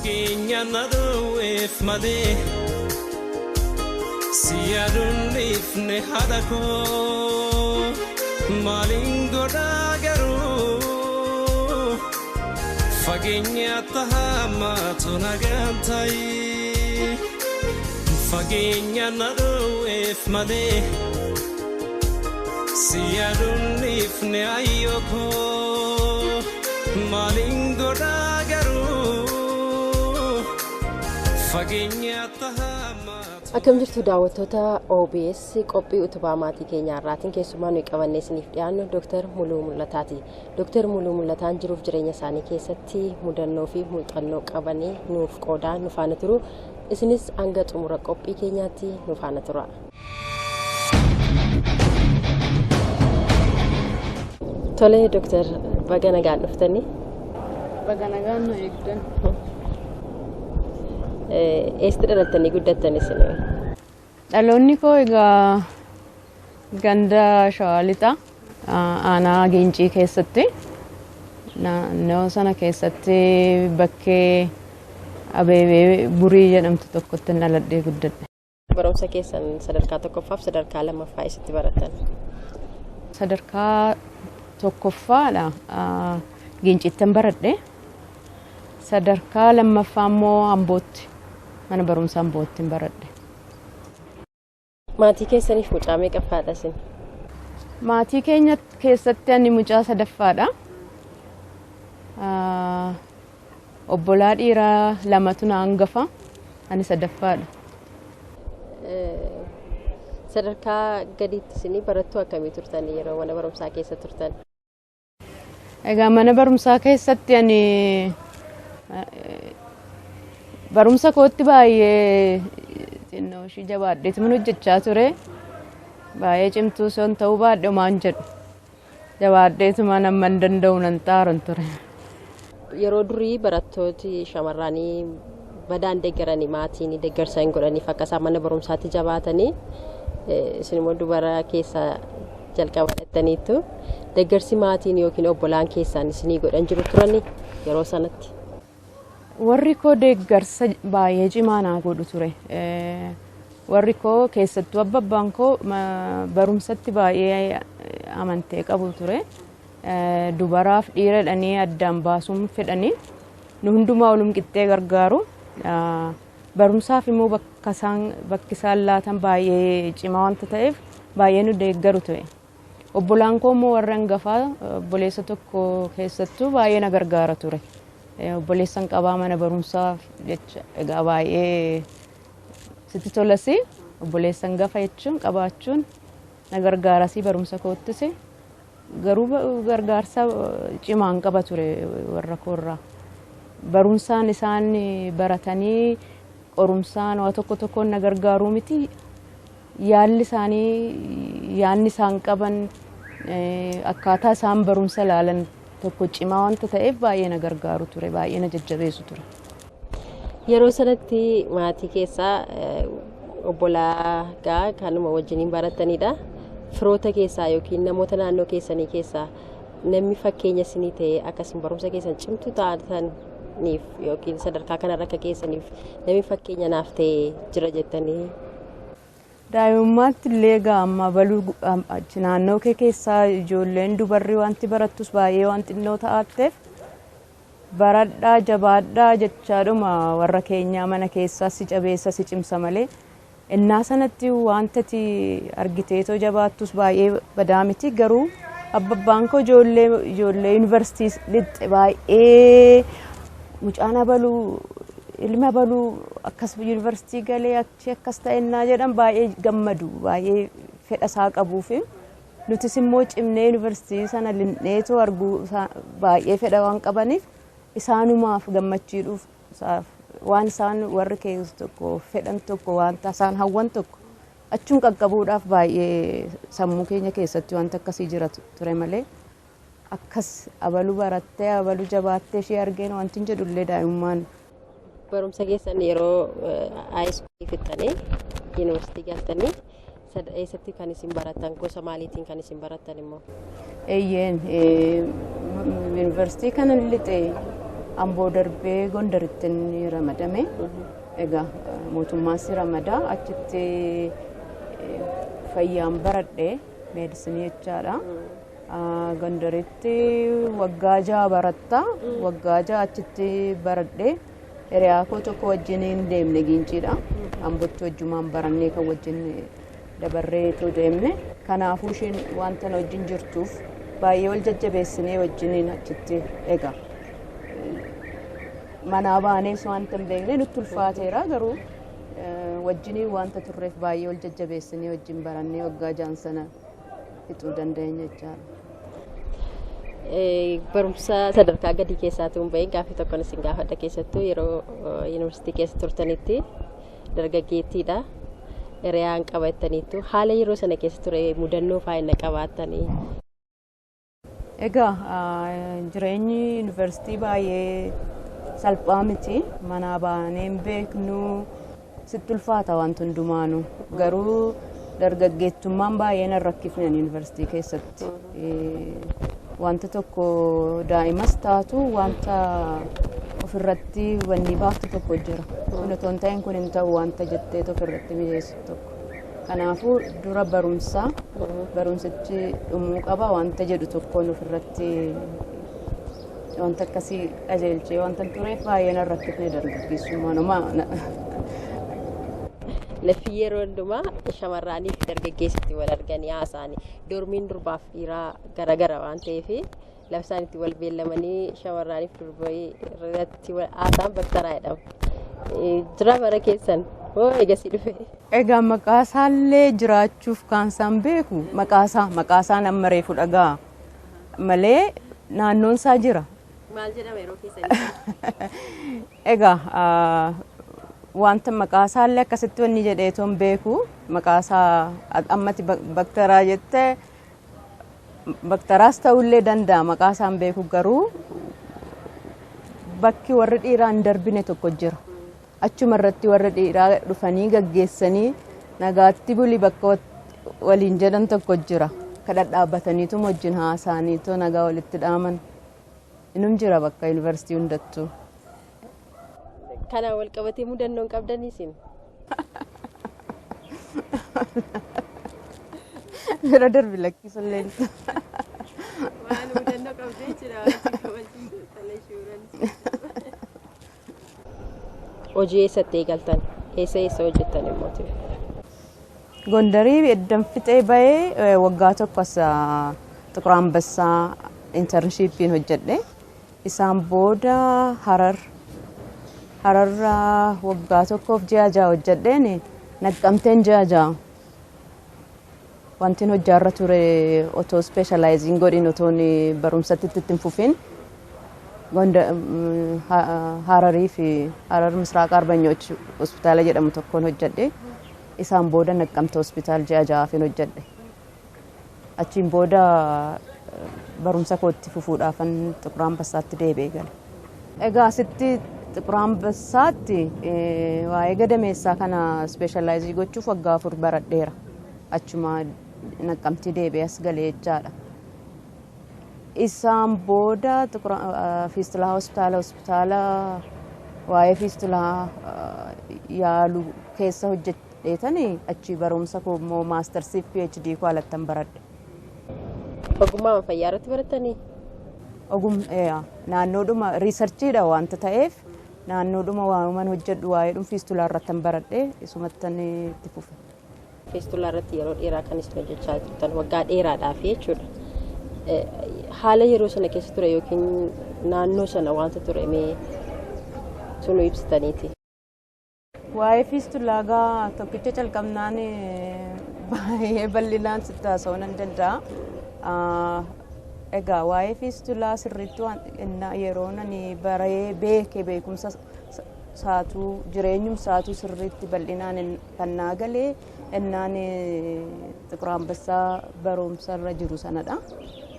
Fageenya na dhoowweef malee si yaaduun dhiifne haadha koo, maaliin godhaa garuu fageenya tahaamaatu nagaan ta'i. Fageenya na dhoowweef malee si yaaduun dhiifne ayyoo koo, maaliin godhaa garuu fageenya tahaamaatu. Akkam jirtu daawwattoota OBS? Qophii utubaa maatii keenyaa irraatiin keessumaa nuyi qabannee isiniif dhiyaannu Dooktar Muluu Mul'ataati. Dooktar Muluu Mul'ataan jiruuf jireenya isaanii keessatti mudannoo fi muuxannoo qabanii nuuf qoodaa nu faana turu. Isinis hanga xumura qophii keenyaatti nu faana tura. Tole Dooktar, baga nagaan dhuftanii. Baga nagaan nu eegdan. Eessatti dhalattanii guddattan isin? Dhaloonni koo egaa ganda Shawaa Lixaa, aanaa Giincii keessatti, naannoo sana keessatti bakkee Abeebee Burii jedhamtu tokkotti dhaladhee guddadhe. Barumsa keessan sadarkaa tokkoffaaf sadarkaa lammaffaa eessatti baratan? Sadarkaa tokkoffaadha Giinciittan baradhe. Sadarkaa lammaffaa immoo Ambootti, mana barumsa Ambootti baradhe. Maatii keessaniif mucaa meeqaffaadha isin? Maatii keenya keessatti ani mucaa sadaffaadha. Obbolaa dhiiraa lamatu na hangafa, ani sadaffaadha. Sadarkaa gadiitti isinii barattuu akkamii turtanii yeroo mana barumsaa keessa turtan? Egaa mana barumsaa keessatti ani barumsa kootti baay'ee xinnoo ishii jabaadheetu mana hojjechaa ture. Baay'ee cimtuu osoo hin ta'uu baadhe homaan jedhu. Jabaadheetuma nama hin danda'u nan xaaran ture. Yeroo durii barattooti shamarranii badaan deeggaranii, maatiin deeggarsa hin godhaniif akka isaan mana barumsaatti jabaatanii, isin immoo dubara keessa jalqaba dhattaniittu, deeggarsi maatiin yookiin obbolaan keessaan isinii godhan jiru turani yeroo sanatti? Warri koo deeggarsa baay'ee cimaa naa godhu ture. Warri koo, keessattuu abbaan koo, barumsatti baay'ee amantee qabu ture. Dubaraaf dhiira jedhanii addaan baasuun fedhanii nu hundumaa walum qixxee gargaaru. Barumsaaf immoo bakka isaan bakki isaan laatan baay'ee cimaa wanta ta'eef baay'ee nu deeggaru ture. Obbolaan koo immoo warra hangafaa, obboleessa tokko keessattuu baay'ee na gargaara ture. Obboleessan qabaa mana barumsaaf jecha egaa baay'ee sitti tolasi, obboleessa hangafa jechuun qabaachuun na gargaarasii barumsa koottis, garuu gargaarsa cimaan qaba ture warra koorraa. Barumsaan isaan baratanii qorumsaan waa tokko tokkoon na gargaaruu miti, yaalli isaanii, yaanni isaan qaban, akkaataa isaan barumsa ilaalan tokko cimaa wanta ta'eef baay'ee na gargaaru ture, baay'ee na jajjabeessu ture. Yeroo sanatti maatii keessaa obbolaa gaa kanuma wajjiniin baratanidha. Firoota keessaa yookiin namoota naannoo keessanii keessaa namni fakkeenya isinii ta'e, akkasuma barumsa keessan cimtuu taataniif yookiin sadarkaa kanarra akka keessaniif namni fakkeenya naaf ta'e jira jettanii? Daa'imummaatti illee egaa amma baluu achi naannoo kee keessaa ijoolleen dubarri wanti barattus baay'ee waan xinnoo ta'atteef baradhaa jabaadhaa jechaadhuma warra keenyaa mana keessaa si jabeessa, si cimsa malee innaa sanatti wanta ati argiteetoo jabaattus baay'ee badaa miti. Garuu abbabbaan koo ijoollee yuunivarsiitii lixxe baay'ee, mucaan abaluu, ilmi abaluu akkas yuunivarsiitii galee achi akkas ta'ennaa jedhan baay'ee gammadu, baay'ee fedha isaa qabuu fi nutis immoo cimnee yuunivarsiitii sana lixneetoo arguu baay'ee fedha waan qabaniif isaanumaaf gammachiisuuf waan isaan warri keessa tokko fedhan tokko, wanta isaan hawwan tokko achuun qaqqabuudhaaf baay'ee sammuu keenya keessatti wanta akkasii jira ture malee akkas abaluu barattee, abaluu jabaattee ishee argeen wanti hin jedhullee daa'imummaan. Barumsa keessan yeroo high schoolii fixxanii yuunivarsiitii galtanii eessatti kan isin baratan, gosa maaliitiin kan isin baratan immoo? Eeyyeen, yuunivarsiitii kana lixe Amboo darbee Gondaritti inni ramadame. Egaa mootummaan si ramadaa achitti fayyaan baradhe, meedisinii jechaadha. Gondaritti waggaa 6 baratta. Waggaa 6 achitti baradhe. Hiriyaa koo tokko wajjin hin deemne Giinciidha. Ambootti wajjumaan barannee kan wajjin dabarreetu deemne. Kanaafuu isheen wanta na wajjin jirtuuf baay'ee wal jajjabeessinee wajjiniin achitti egaa. Manaa baanees wanta hin beekne nutti ulfaateera, garuu wajjiniin wanta turreef baay'ee wal jajjabeessinee wajjin barannee waggaa 6 sana fixuu dandeenya jechaadha. Barumsa sadarkaa gadii keessaa tuun bahin gaaffii tokkoon isin gaafadha. Keessattuu yeroo yuunivarsiitii keessa turtanitti dargaggeettiidha. Hiriyaan qabattaniittu, haala yeroo sana keessa ture mudannoo faayina qabaattanii. Egaa jireenyi yuunivarsiitii baay'ee salphaa miti. Manaa baanee hin beeknu, sitti ulfaata wanti hundumaanu. Garuu dargaggeettummaan baay'ee nan rakkifne yuunivarsiitii keessatti. Wanta tokko daa'imas taatu wanta ofirratti wanni baaftu tokko jira. Kun otoo hin ta'in kun hin ta'u wanta jettee ofirratti mijeessu tokko. Kanaafuu dura barumsaa, barumsichi dhumuu qaba wanta jedhu tokkoon ofirratti wanta akkasii qajeelchee wanta tureef baay'ee nan rakkifne dargaggeessummaan homaa. Lafti yeroo hundumaa shamarranii fi dargaggeessitti wal arganii haasa'anii, dormiin durbaaf dhiiraa garagara waan ta'eef, lafa isaan itti wal beellamanii shamarraniif durbii irratti haasa'an baktaraa jedhama. Jira bara keessan hoo eegasii dhufe? Egaa maqaa isaallee jiraachuuf kaansaan beeku, maqaa isaa amma reefu dhagaa malee naannoon isaa jira. Maal jedhama yeroo keessanii? Egaa wanta maqaa isaallee akkasitti wanni jedheetoon beeku, maqaa isaa ammatti baktaraa jettee baktaraas ta'ullee danda'a, maqaa isaan beeku, garuu bakki warri dhiiraa hin darbine tokko jira. Achuma irratti warri dhiiraa dhufanii gaggeessanii nagaatti buli bakka waliin jedhan tokko jira. Ka dhadhaabbataniitu wajjin haasa'aniitoo nagaa walitti dhaaman. Inum jira bakka yuunivarsiitii hundattuu. Kanaan wal qabatee mudannoon qabdanii isin? Bira darbi lakkisullee. Waan mudannoo qabdee jira. Hojii eessatti eegaltan? Eessa eessa hojjettan immoo? Gondarii eddan fixee bahee waggaa tokko as Xiqur Ambassaa intarnshiippiin hojjedhe. Isaan booda Hararraa waggaa tokkoof ji'a 6 hojjedheen, Naqqamteen ji'a 6. Wanti hojjaarra ture otoo specialize godhin, otoon barumsatti itti hin fufin, Hararii fi Harar Misraaq Arbanyooch hospitaala jedhamu tokkoon hojjedhe. Isaan booda Naqqamte hospitaal ji'a 6afin hojjedhe. Achiin booda barumsa kootti fufuudhaafan Xiqur Ambassaatti deebi'ee gale. Egaa asitti Xiqur Ambassaatti waa'ee gadameessaa kana specialize gochuuf waggaa 4 baradheera. Achuma Naqqamtii deebi'ee as galee jechaadha. Isaan booda fiistulaa hospitaala waa'ee fiistulaa yaalu keessa hojjedheetanii achi barumsa koo immoo maastarsii fi PhD koo alattan baradhe. Ogummaa fayyaa irratti barattanii? Ogum naannoodhuma researchiidha wanta ta'eef, naannoodhuma waanuman hojjedhu waa'eedhuma fiistulaa irrattan baradhe, isumattan itti fufe. Fiistulaa irratti yeroo dheeraa kan isin hojjechaa turtan, waggaa dheeraadhaaf jechuudha. Haala yeroo sana keessa ture yookiin naannoo sana wanta ture mee sunu ibsitaniiti. Waa'ee fiistulaa gaa tokkicha calqabnaan baay'ee bal'inaan sitti haasa'uu nan danda'a. Egaa waa'ee fiistulaa sirriitti waan yeroo nani baree beeke, beekumsa saatuu jireenyumsaatuu sirriitti bal'inaan kan naa galee innaan Xiqur Ambassaa barumsa irra jiru sanadha.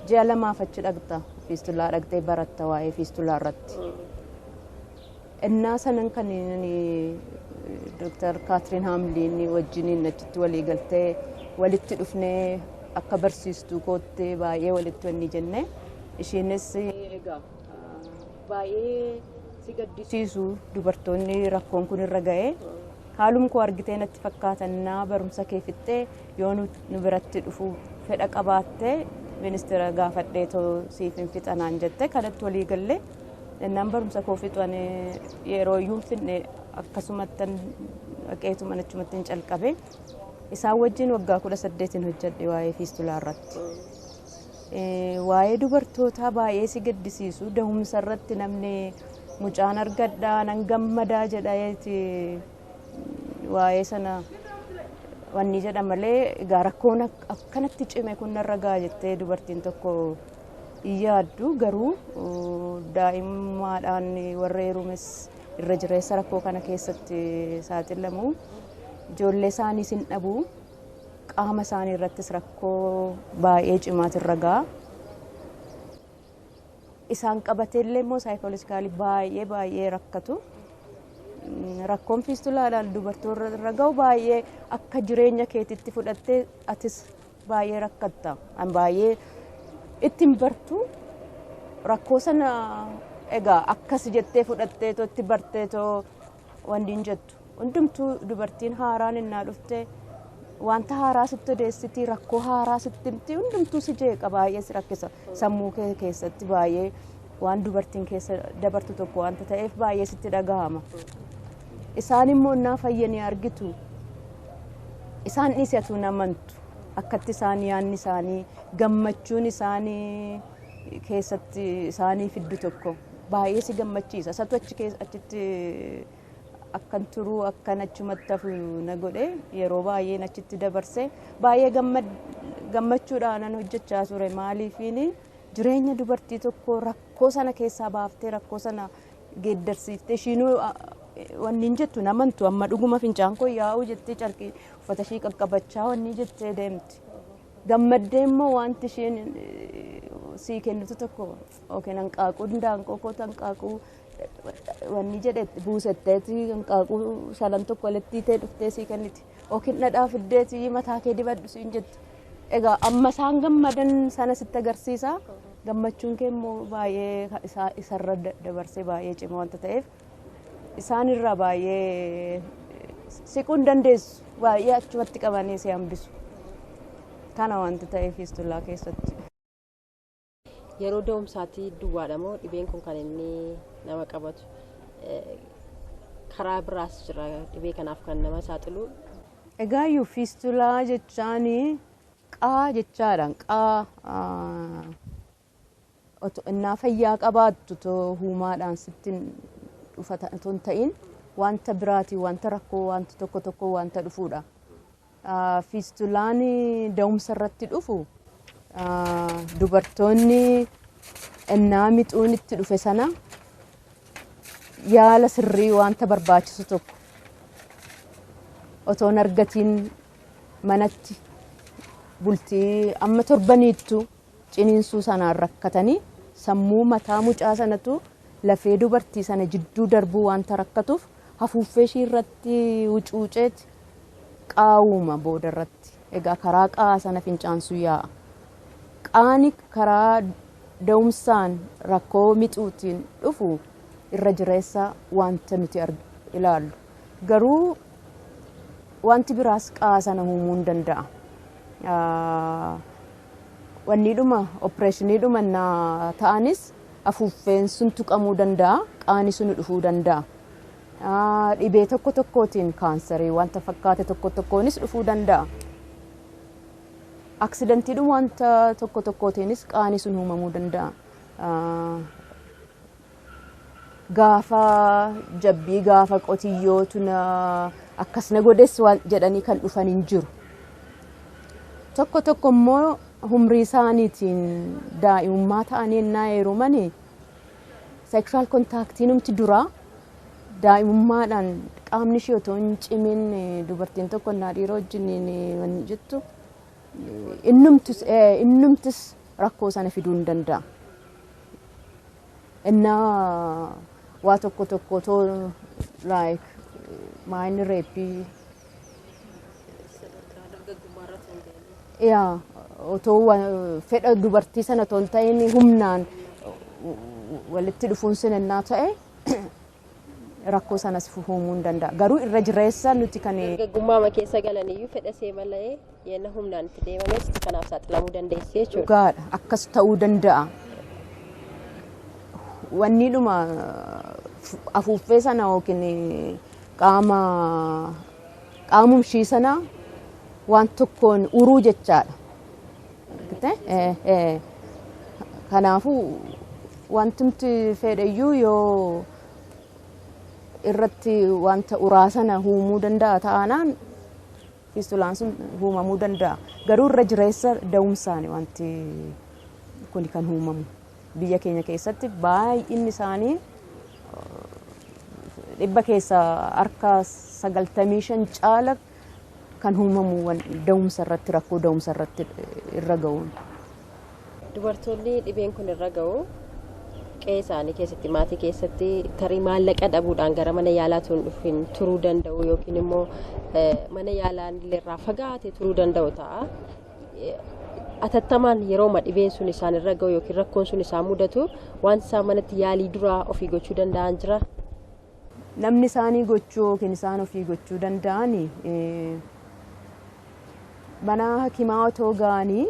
Ji'a 2f achi dhaqxa, fiistulaa dhaqxee baratta waa'ee fiistulaa irratti. Innaa sanan kan Dooktar Kaatiriin Haamliin wajjiniin achitti walii galtee walitti dhufnee akka barsiistuu kootti baay'ee walitti wanni jenne, isheenis egaa Baay'ee si gaddisiisu dubartoonni rakkoon kun irra ga'ee haalum koo argitee natti fakkaatannaa barumsa kee fixxee yoo nu biratti dhufu fedha qabaattee ministeera gaafadhee too siif hin fixanaan jette kanatti walii gallee innaan barumsa koo fixan yeroo iyyuu hin fixne akkasumattan dhaqeetuma achumatti hin calqabe isaan wajjin waggaa 18 hojjedhe waa'ee fiistulaa irratti. Waa'ee dubartootaa baay'ee si gaddisiisu dahumsa irratti namni mucaan argadhaa nan gammadaa jedhaeeti waa'ee sana wanni jedha malee egaa rakkoon akkanatti cime kun narra ga'a jettee dubartiin tokko hin yaaddu garuu daa'immaadhaan warra heerumes irra jireessa rakkoo kana keessatti saaxilamu ijoollee isaaniis hin dhabu qaama isaanii irrattis rakkoo baay'ee cimaatu irra ga'a. Isaan qabateellee immoo saayikoolojikaalii baay'ee baay'ee rakkatu. Rakkoon fiistulaadhaan dubartoota irra ga'u baay'ee akka jireenya keetitti fudhattee atis baay'ee rakkatta. An baay'ee ittiin bartu rakkoo sana egaa akkas jettee fudhatteetoo itti barteetoo wanti hin jettu. Hundumtuu dubartiin haaraan innaa dhufte wanta haaraa sitti odeessitii rakkoo haaraa sitti himti hundumtuu si jeeqa baay'ee si rakkisa sammuu kee keessatti baay'ee waan dubartiin keessa dabartu tokko wanta ta'eef baay'ee sitti dhagahama. Isaan immoo innaa fayyanii argitu isaan dhiisatu namantu akkatti isaan yaanni isaanii gammachuun isaanii keessatti isaanii fiddu tokko baay'ee si gammachiisa. Isatu achitti akkan turuu akkan achumatti hafu na godhe yeroo baay'een achitti dabarse baay'ee gammachuudhaan nan hojjechaa ture maaliifiin jireenya dubartii tokko rakkoo sana keessaa baaftee rakkoo sana geeddarsiiftee ishiinuu wanni hin jettu namantu amma dhuguma fincaan koo yaa'uu jettee carqii uffata ishii qaqqabachaa wanni jettee deemti. Gammaddee immoo wanti isheen sii kennitu tokko yookiin hanqaaquu handaanqoo kootu hanqaaquu wanni jedhe buusetteeti hanqaaquu shalan tokko walitti ta'e dhuftee sii kenniti yookiin dhadhaa fiddeeti mataa kee dibadhu siin jetti. Egaa amma isaan gammadan sana sitti agarsiisa. Gammachuun kee immoo baay'ee isarra dabarsee baay'ee cima wanta ta'eef isaan irraa baay'ee siquu hin dandeessu baay'ee achumatti qabanii si hambisu. Kana wanta ta'eef fiistulaa keessatti. Yeroo da'umsaatii duwwaadha moo dhibeen kun kan inni nama qabatu karaa biraas jira dhibee kanaaf kan nama saaxilu? Egaa iyyuu fiistulaa jechaan qaa jechaadhaan qaa innaa fayyaa qabaattu too huumaadhaan sitti dhufa otoo hin ta'in wanta biraatiin wanta rakkoo wanta tokko tokko wanta dhufuudha. Fiistulaan da'umsa irratti dhufu dubartoonni innaa mixuun itti dhufe sana yaala sirrii wanta barbaachisu tokko otoo hin argatiin manatti bultii amma torbaniittu ciniinsuu sanaan rakkatanii sammuu mataa mucaa sanatu lafee dubartii sana jidduu darbuu wanta rakkatuuf hafuuffee ishii irratti wucuuceeti qaawuma booda irratti. Egaa karaa qaa sana fincaansuu yaa'a. Qaani karaa da'umsaan rakkoo mixuutiin dhufu irra jireessa wanta nuti ilaallu. Garuu wanti biraas qaa sana uumuu hin danda'a. Wanniidhuma opereeshiniidhuma naa ta'anis afuuffeen sun tuqamuu danda'a, qaani sun dhufuu danda'a. Dhibee tokko tokkootiin kaansarii wanta fakkaate tokko tokkoonis dhufuu danda'a. Aksidentiidhuma wanta tokko tokkootiinis qaani sun uumamuu danda'a. Gaafa jabbii gaafa qotiyyootu akkas na godhes waan jedhanii kan dhufan hin jiru. Tokko tokko immoo umrii isaaniitiin daa'imummaa ta'anii ennaa heerumanii sekshuwaal kontaaktiin numti duraa daa'imummaadhaan qaamni ishee otoo hin cimin dubartiin tokko innaa dhiira wajjin wanni jettu innumtis rakkoo sana fiduu hin danda'a. Innaa waa tokko tokko otoo like maayini reeppii yaa otoo fedha dubartii sana otoo hin ta'in humnaan Walitti dhufuun sun ennaa ta'e rakkoo sanas uumuu hin danda'a. Garuu irra jireessa nuti kan Dargaggummaa keessa galaniyyuu fedha see malee yenna humnaan itti deemames kanaaf saaxilamuu dandeessi jechuudha. Dhugaadha. Akkas ta'uu danda'a. Wanni dhuma afuuffee sana yookiin qaama qaamumshii sana waan tokkoon uruu jechaadha. Kanaafuu wantumti fedhayyuu yoo irratti wanta uraa sana uumuu danda'a ta'anaan fiistulaan sun uumamuu danda'a. Garuu irra jireessa da'umsaani wanti kun kan uumamu. Biyya keenya keessatti baay'inni isaanii 95% caala kan uumamu da'umsa irratti, rakkoo da'umsa irratti irra ga'uun. Dubartoonni dhibeen kun irra ga'u qe'ee isaanii keessatti, maatii keessatti tarii maallaqa dhabuudhaan gara mana yaalaa dhufin turuu danda'u yookiin immoo mana yaalaa irraa fagaatee turuu danda'u ta'a. Atattamaan yerooma dhibeen sun isaan irra ga'u yookiin rakkoon sun isaan mudatu waan isaan manatti yaalii duraa ofii gochuu danda'an jira. Namni isaanii gochuu yookiin isaan ofii gochuu danda'an mana hakimaa otoo ga'anii,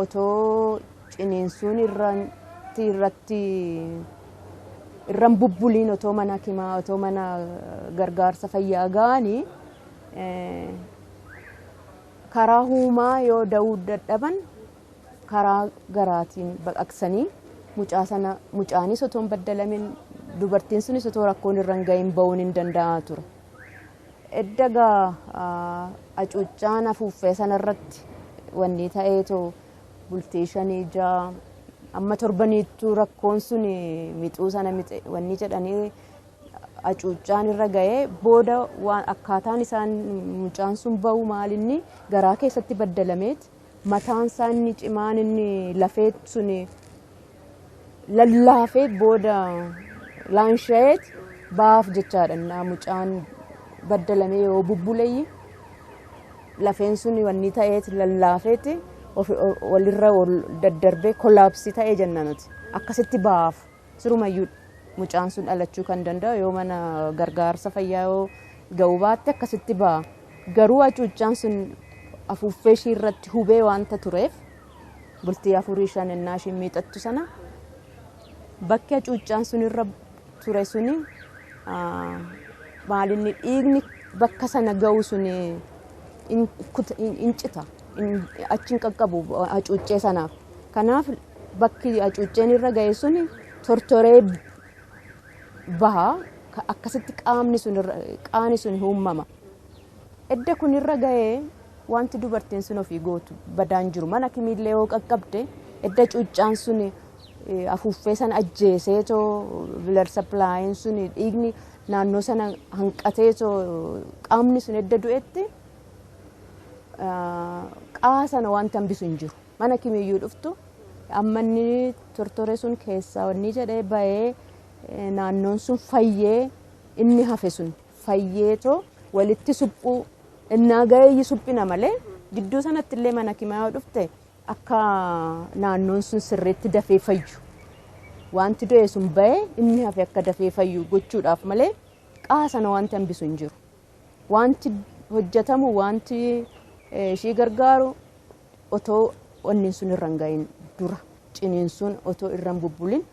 otoo ciniinsuun irratti irran bubbuliin, otoo mana hakimaa, otoo mana gargaarsa fayyaa ga'anii, karaa huumaa yoo da'uu dadhaban karaa garaatiin baqaqsanii mucaa sana, mucaanis otoo hin baddalamin, dubartiin sunis otoo rakkoon irra hin gahin ba'uun hin danda'a ture. Edda gaa hacuuccaan afuuffee sanarratti wanni ta'eetoo bultii 5, 6 amma 7niittuu rakkoon sun mixuu sana wanni jedhanii hacuuccaan irra ga'ee booda waan akkaataan isaan mucaan sun ba'u maalinni garaa keessatti baddalameet mataan isaa inni cimaan inni lafee sun lallaafee booda laansha'eet baaf jechaadha. Innaa mucaan baddalamee yoo bubbuleeyyi lafeen sun wanni ta'eet lallaafeeti walirra ol daddarbee collapse ta'ee jenna nuti, akkasitti baaf. Sirumayyuu mucaan sun dhalachuu kan danda'u yoo mana gargaarsa fayyaa yoo ga'uu baatte akkasitti ba'a. Garuu hacuuccaan sun afuuffee ishii irratti hubee waanta tureef bultii 4, 5 innaa ishiin miixattu sana bakki hacuuccaan sun irra ture suni maalinni dhiigni bakka sana ga'u sun in cita, achi hin qaqqabu hacuuccee sanaaf. Kanaaf bakki hacuucceen irra ga'e suni tortoree baha, akkasitti qaamni sun qaani sun uumama. Edda kun irra ga'ee wanti dubartiin sun ofii gootu badaan jiru. Mana kimiillee yoo qaqqabde, edda cuuccaan sun afuuffee sana ajjeesee too blood supply'n sun dhiigni naannoo sana hanqatee too qaamni sun edda du'etti qaa sana wanta hambisu hin jiru. Mana kimiyyuu dhuftu amma inni tortore sun keessaa wanni jedhee bahee naannoon sun fayyee, inni hafe sun fayyeetoo walitti suphuu innaa ga'eeyyi suphina malee gidduu sanatti illee mana kimaa yoo dhufte akka naannoon sun sirriitti dafee fayyu, wanti du'e sun bahee inni hafe akka dafee fayyu gochuudhaaf malee qaa sana wanti hambisu hin jiru. Wanti hojjetamu, wanti ishii gargaaru, otoo onni sun irra hin gahin dura, ciniinsuun otoo irra hin bubbulin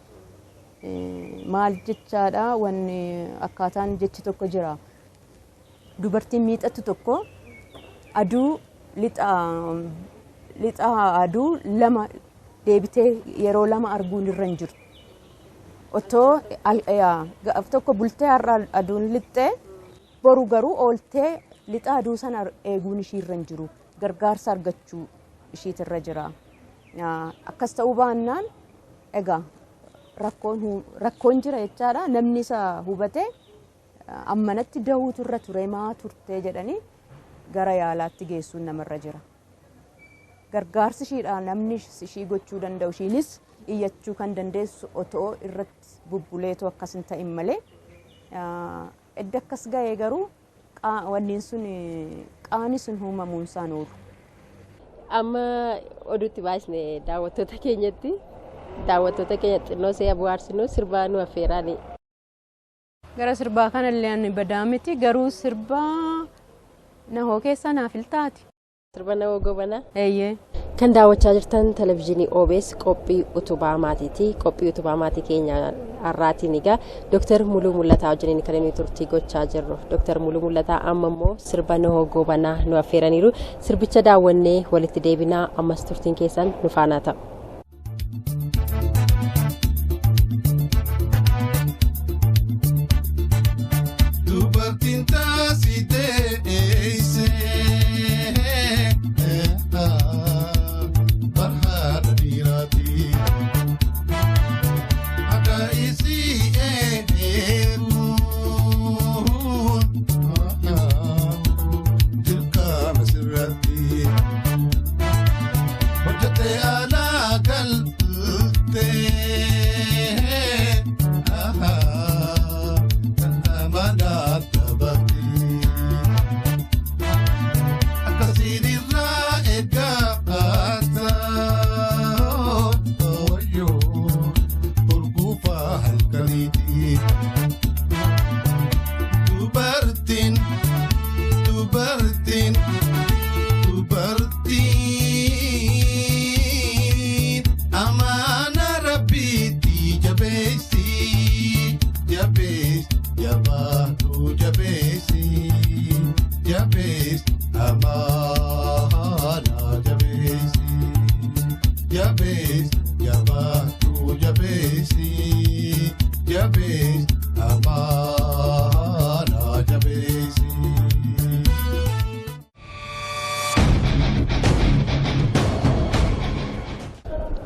maal jechaadha, wanni akkaataan jechi tokko jira. Dubartiin miixattu tokko aduu lixa lixa aduu lama deebitee yeroo lama arguun irra hin jirtu. Otoo gaaf tokko bultee har'a aduun lixxee boru garuu ooltee lixa aduu sana eeguun ishii irra hin jiru. Gargaarsa argachuu ishiitirra jira. Akkas ta'uu baannaan egaa rakkoon jira jechaadha. Namni isa hubatee ammanatti dahuutu irra ture, maa turtee jedhanii gara yaalaatti geessuun namarra jira. Gargaarsi ishiidhaan namni ishii gochuu danda'u, ishiinis iyyachuu kan dandeessu otoo irratti bubbuleetoo akkas hin ta'in malee edda akkas ga'ee garuu wanniin sun qaani sun uumamuun isaan oolu. Amma oduutti baasne daawwattoota keenyatti Daawwattoota keenya xinnoo see bohaarsinu sirbaa nu affeeraani. Gara sirbaa kanallee ani badaa miti, garuu sirbaa Nahoo keessaa naaf iltaati. Sirba Nahoo Gobanaa. Eeyyee. Kan daawwachaa jirtan televizyiinii OBS qophii utubaa maatiiti. Qophii utubaa maatii keenya har'aatiin egaa Dooktar Muluu Mul'ataa wajjiniin kan inni turtii gochaa jirru. Dooktar Muluu Mul'ataa amma immoo sirba Nahoo Gobanaa nu affeeraniiru. Sirbicha daawwannee walitti deebinaa, ammas turtiin keessan nu faanaa ta'u. Dubartiin taasitee eeysee barhaadha dhiiraati. Akka isii eeguun dirqama sirratti. Hojjetee alaa galtee kan amanaa taphatti. Akkasiin irraa eeggataa wayyoo urguufaa halkaniiti. Dubartiin dubartiin dubartiin amaana rabbiitti jabeessi jabeessi jabaatu jabeessi jabeessi amaana jabeessi jabeessi jabaatu jabeessi jabeessi amaana jabeessi.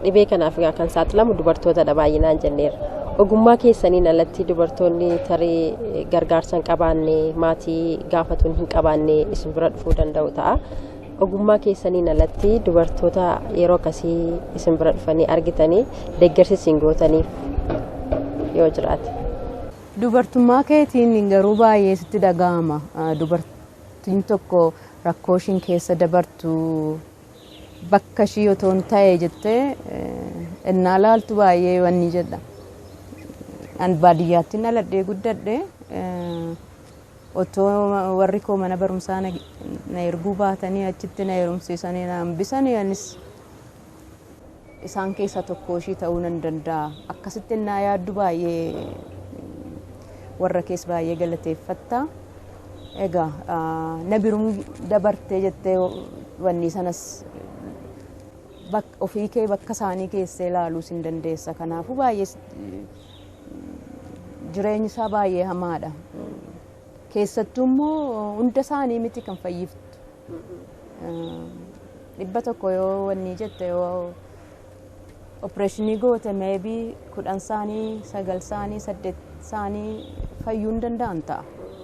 Dhibee kanaaf egaa kan saaxilamu dubartootadha baay'inaan jenneerra. Ogummaa keessaniin alatti dubartoonni tarii gargaarsa hin qabaanne, maatii gaafatuun hin qabaanne isin bira dhufuu danda'u ta'a. Ogummaa keessaniin alatti dubartoota yeroo akkasii isin bira dhufanii argitanii deeggarsi isin gootaniif yoo jiraate. Dubartummaa keetiin garuu baay'ee sitti dhaga'ama. Dubartiin tokko rakkoo ishiin keessa dabartu bakka ishii otoo hin ta'e jettee innaa laaltu baay'ee wanni jedha. An baadiyyaatti dhaladhee guddadhe, otoo warri koo mana barumsaa na erguu baatanii achitti na heerumsiisanii na hambisanii, anis isaan keessaa tokko ishii ta'uu nan danda'a. Akkasitti innaa yaaddu baay'ee warra kees baay'ee galateeffatta. Egaa na birum dabartee jettee wanni sanas ofii kee bakka isaanii keessee ilaaluus hin dandeessa. Kanaafuu baay'ee jireenyi isaa baay'ee hamaadha. Keessattuu immoo hunda isaanii miti kan fayyiftu. 100 yoo wanni jette, yoo opereeshinii goote, maybe 10 isaanii, 9 isaanii, 8 isaanii fayyuu hin danda'an ta'a.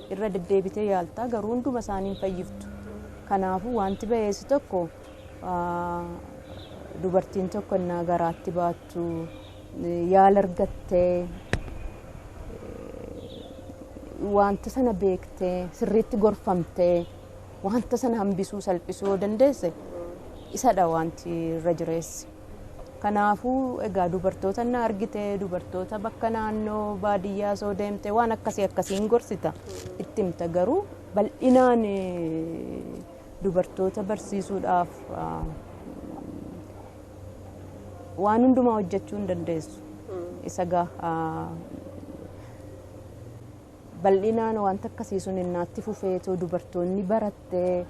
Irra deddeebitee yaaltaa, garuu hunduma isaanii hin fayyiftu. Kanaafuu wanti ba'eessi tokko dubartiin tokko innaa garaatti baattu yaala argattee, wanta sana beektee, sirriitti gorfamtee wanta sana hambisuu salphisuu yoo dandeesse isadha wanti irra jireessi. Kanaafuu egaa dubartoota na argite, dubartoota bakka naannoo baadiyyaa soo deemte, waan akkasii akkasiin gorsita, itti himta, garuu bal'inaan dubartoota barsiisuudhaaf waan hundumaa hojjechuu hin dandeessu. Isa gaa bal'inaan wanta akkasii sun innaatti fufeetoo dubartoonni barattee,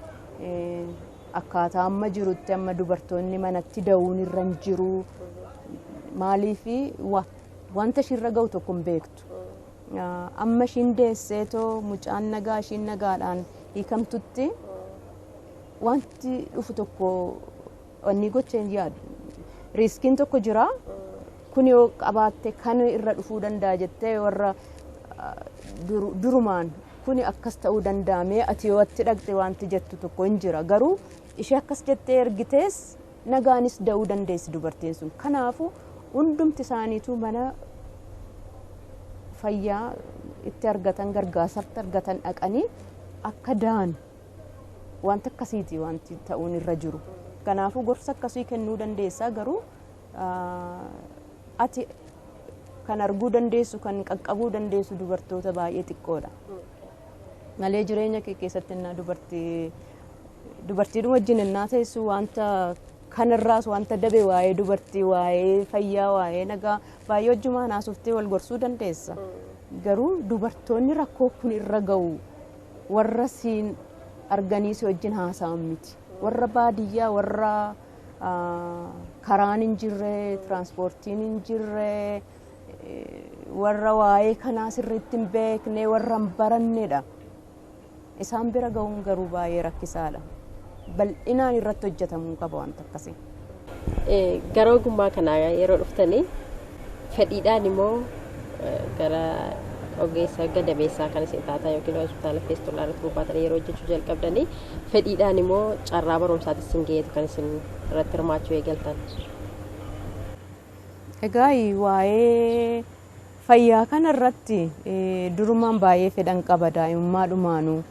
akkaataa amma jirutti amma dubartoonni manatti da'uun irra hin jiru. Maaliifi wanta ishiirra ga'u tokko hin beektu. Amma ishiin deesseetoo mucaan nagaa ishiin nagaadhaan hiikamtutti wanti dhufu tokko wanni gocha hin yaadu. Riskiin tokko jira. Kun yoo qabaatte kan irra dhufuu danda'a jettee warra durumaan kuni akkas ta'uu danda'amee ati yoo atti dhaqxe wanti jettu tokko hin jira. Garuu ishee akkas jettee ergitees nagaanis da'uu dandeessi dubartiin sun. Kanaafuu hundumti isaaniitu mana fayyaa itti argatan, gargaarsatti argatan dhaqanii akka da'an wanta akkasiiti wanti ta'uun irra jiru. Kanaafuu gorsa akkasii kennuu dandeessaa, garuu Ati kan arguu dandeessu, kan qaqqabuu dandeessu dubartoota baay'ee xiqqoodha. Malee jireenya kee keessatti innaa dubartii dubartiidhuma wajjin innaa teessu, wanta kanarraas wanta dabe, waa'ee dubartii, waa'ee fayyaa, waa'ee nagaa baay'ee wajjumaan haasoftee wal gorsuu dandeessa. Garuu dubartoonni rakkoo kun irra ga'u warra siin arganii si wajjin haasa'an miti. Warra baadiyyaa, warra karaan hin jirre, tiraanspoortiin hin jirre, warra waa'ee kanaa sirriitti hin beekne, warra hin barannedha. Isaan bira ga'uun garuu baay'ee rakkisaadha. Bal'inaan irratti hojjetamuu qaba wanta akkasii. Gara ogummaa kanaa yeroo dhuftanii fedhiidhaan immoo gara ogeessa gadameessaa kan isin taatan yookiin hospitaala Feestulaa irratti bobbaatanii yeroo hojjechuu jalqabdanii, fedhiidhaan immoo carraa barumsaatis isin ga'eetu kan isin irratti hirmaachuu eegaltan? Egaa waa'ee fayyaa kana irratti durumaan baay'ee fedhan qaba daa'imummaa dhumaanuu.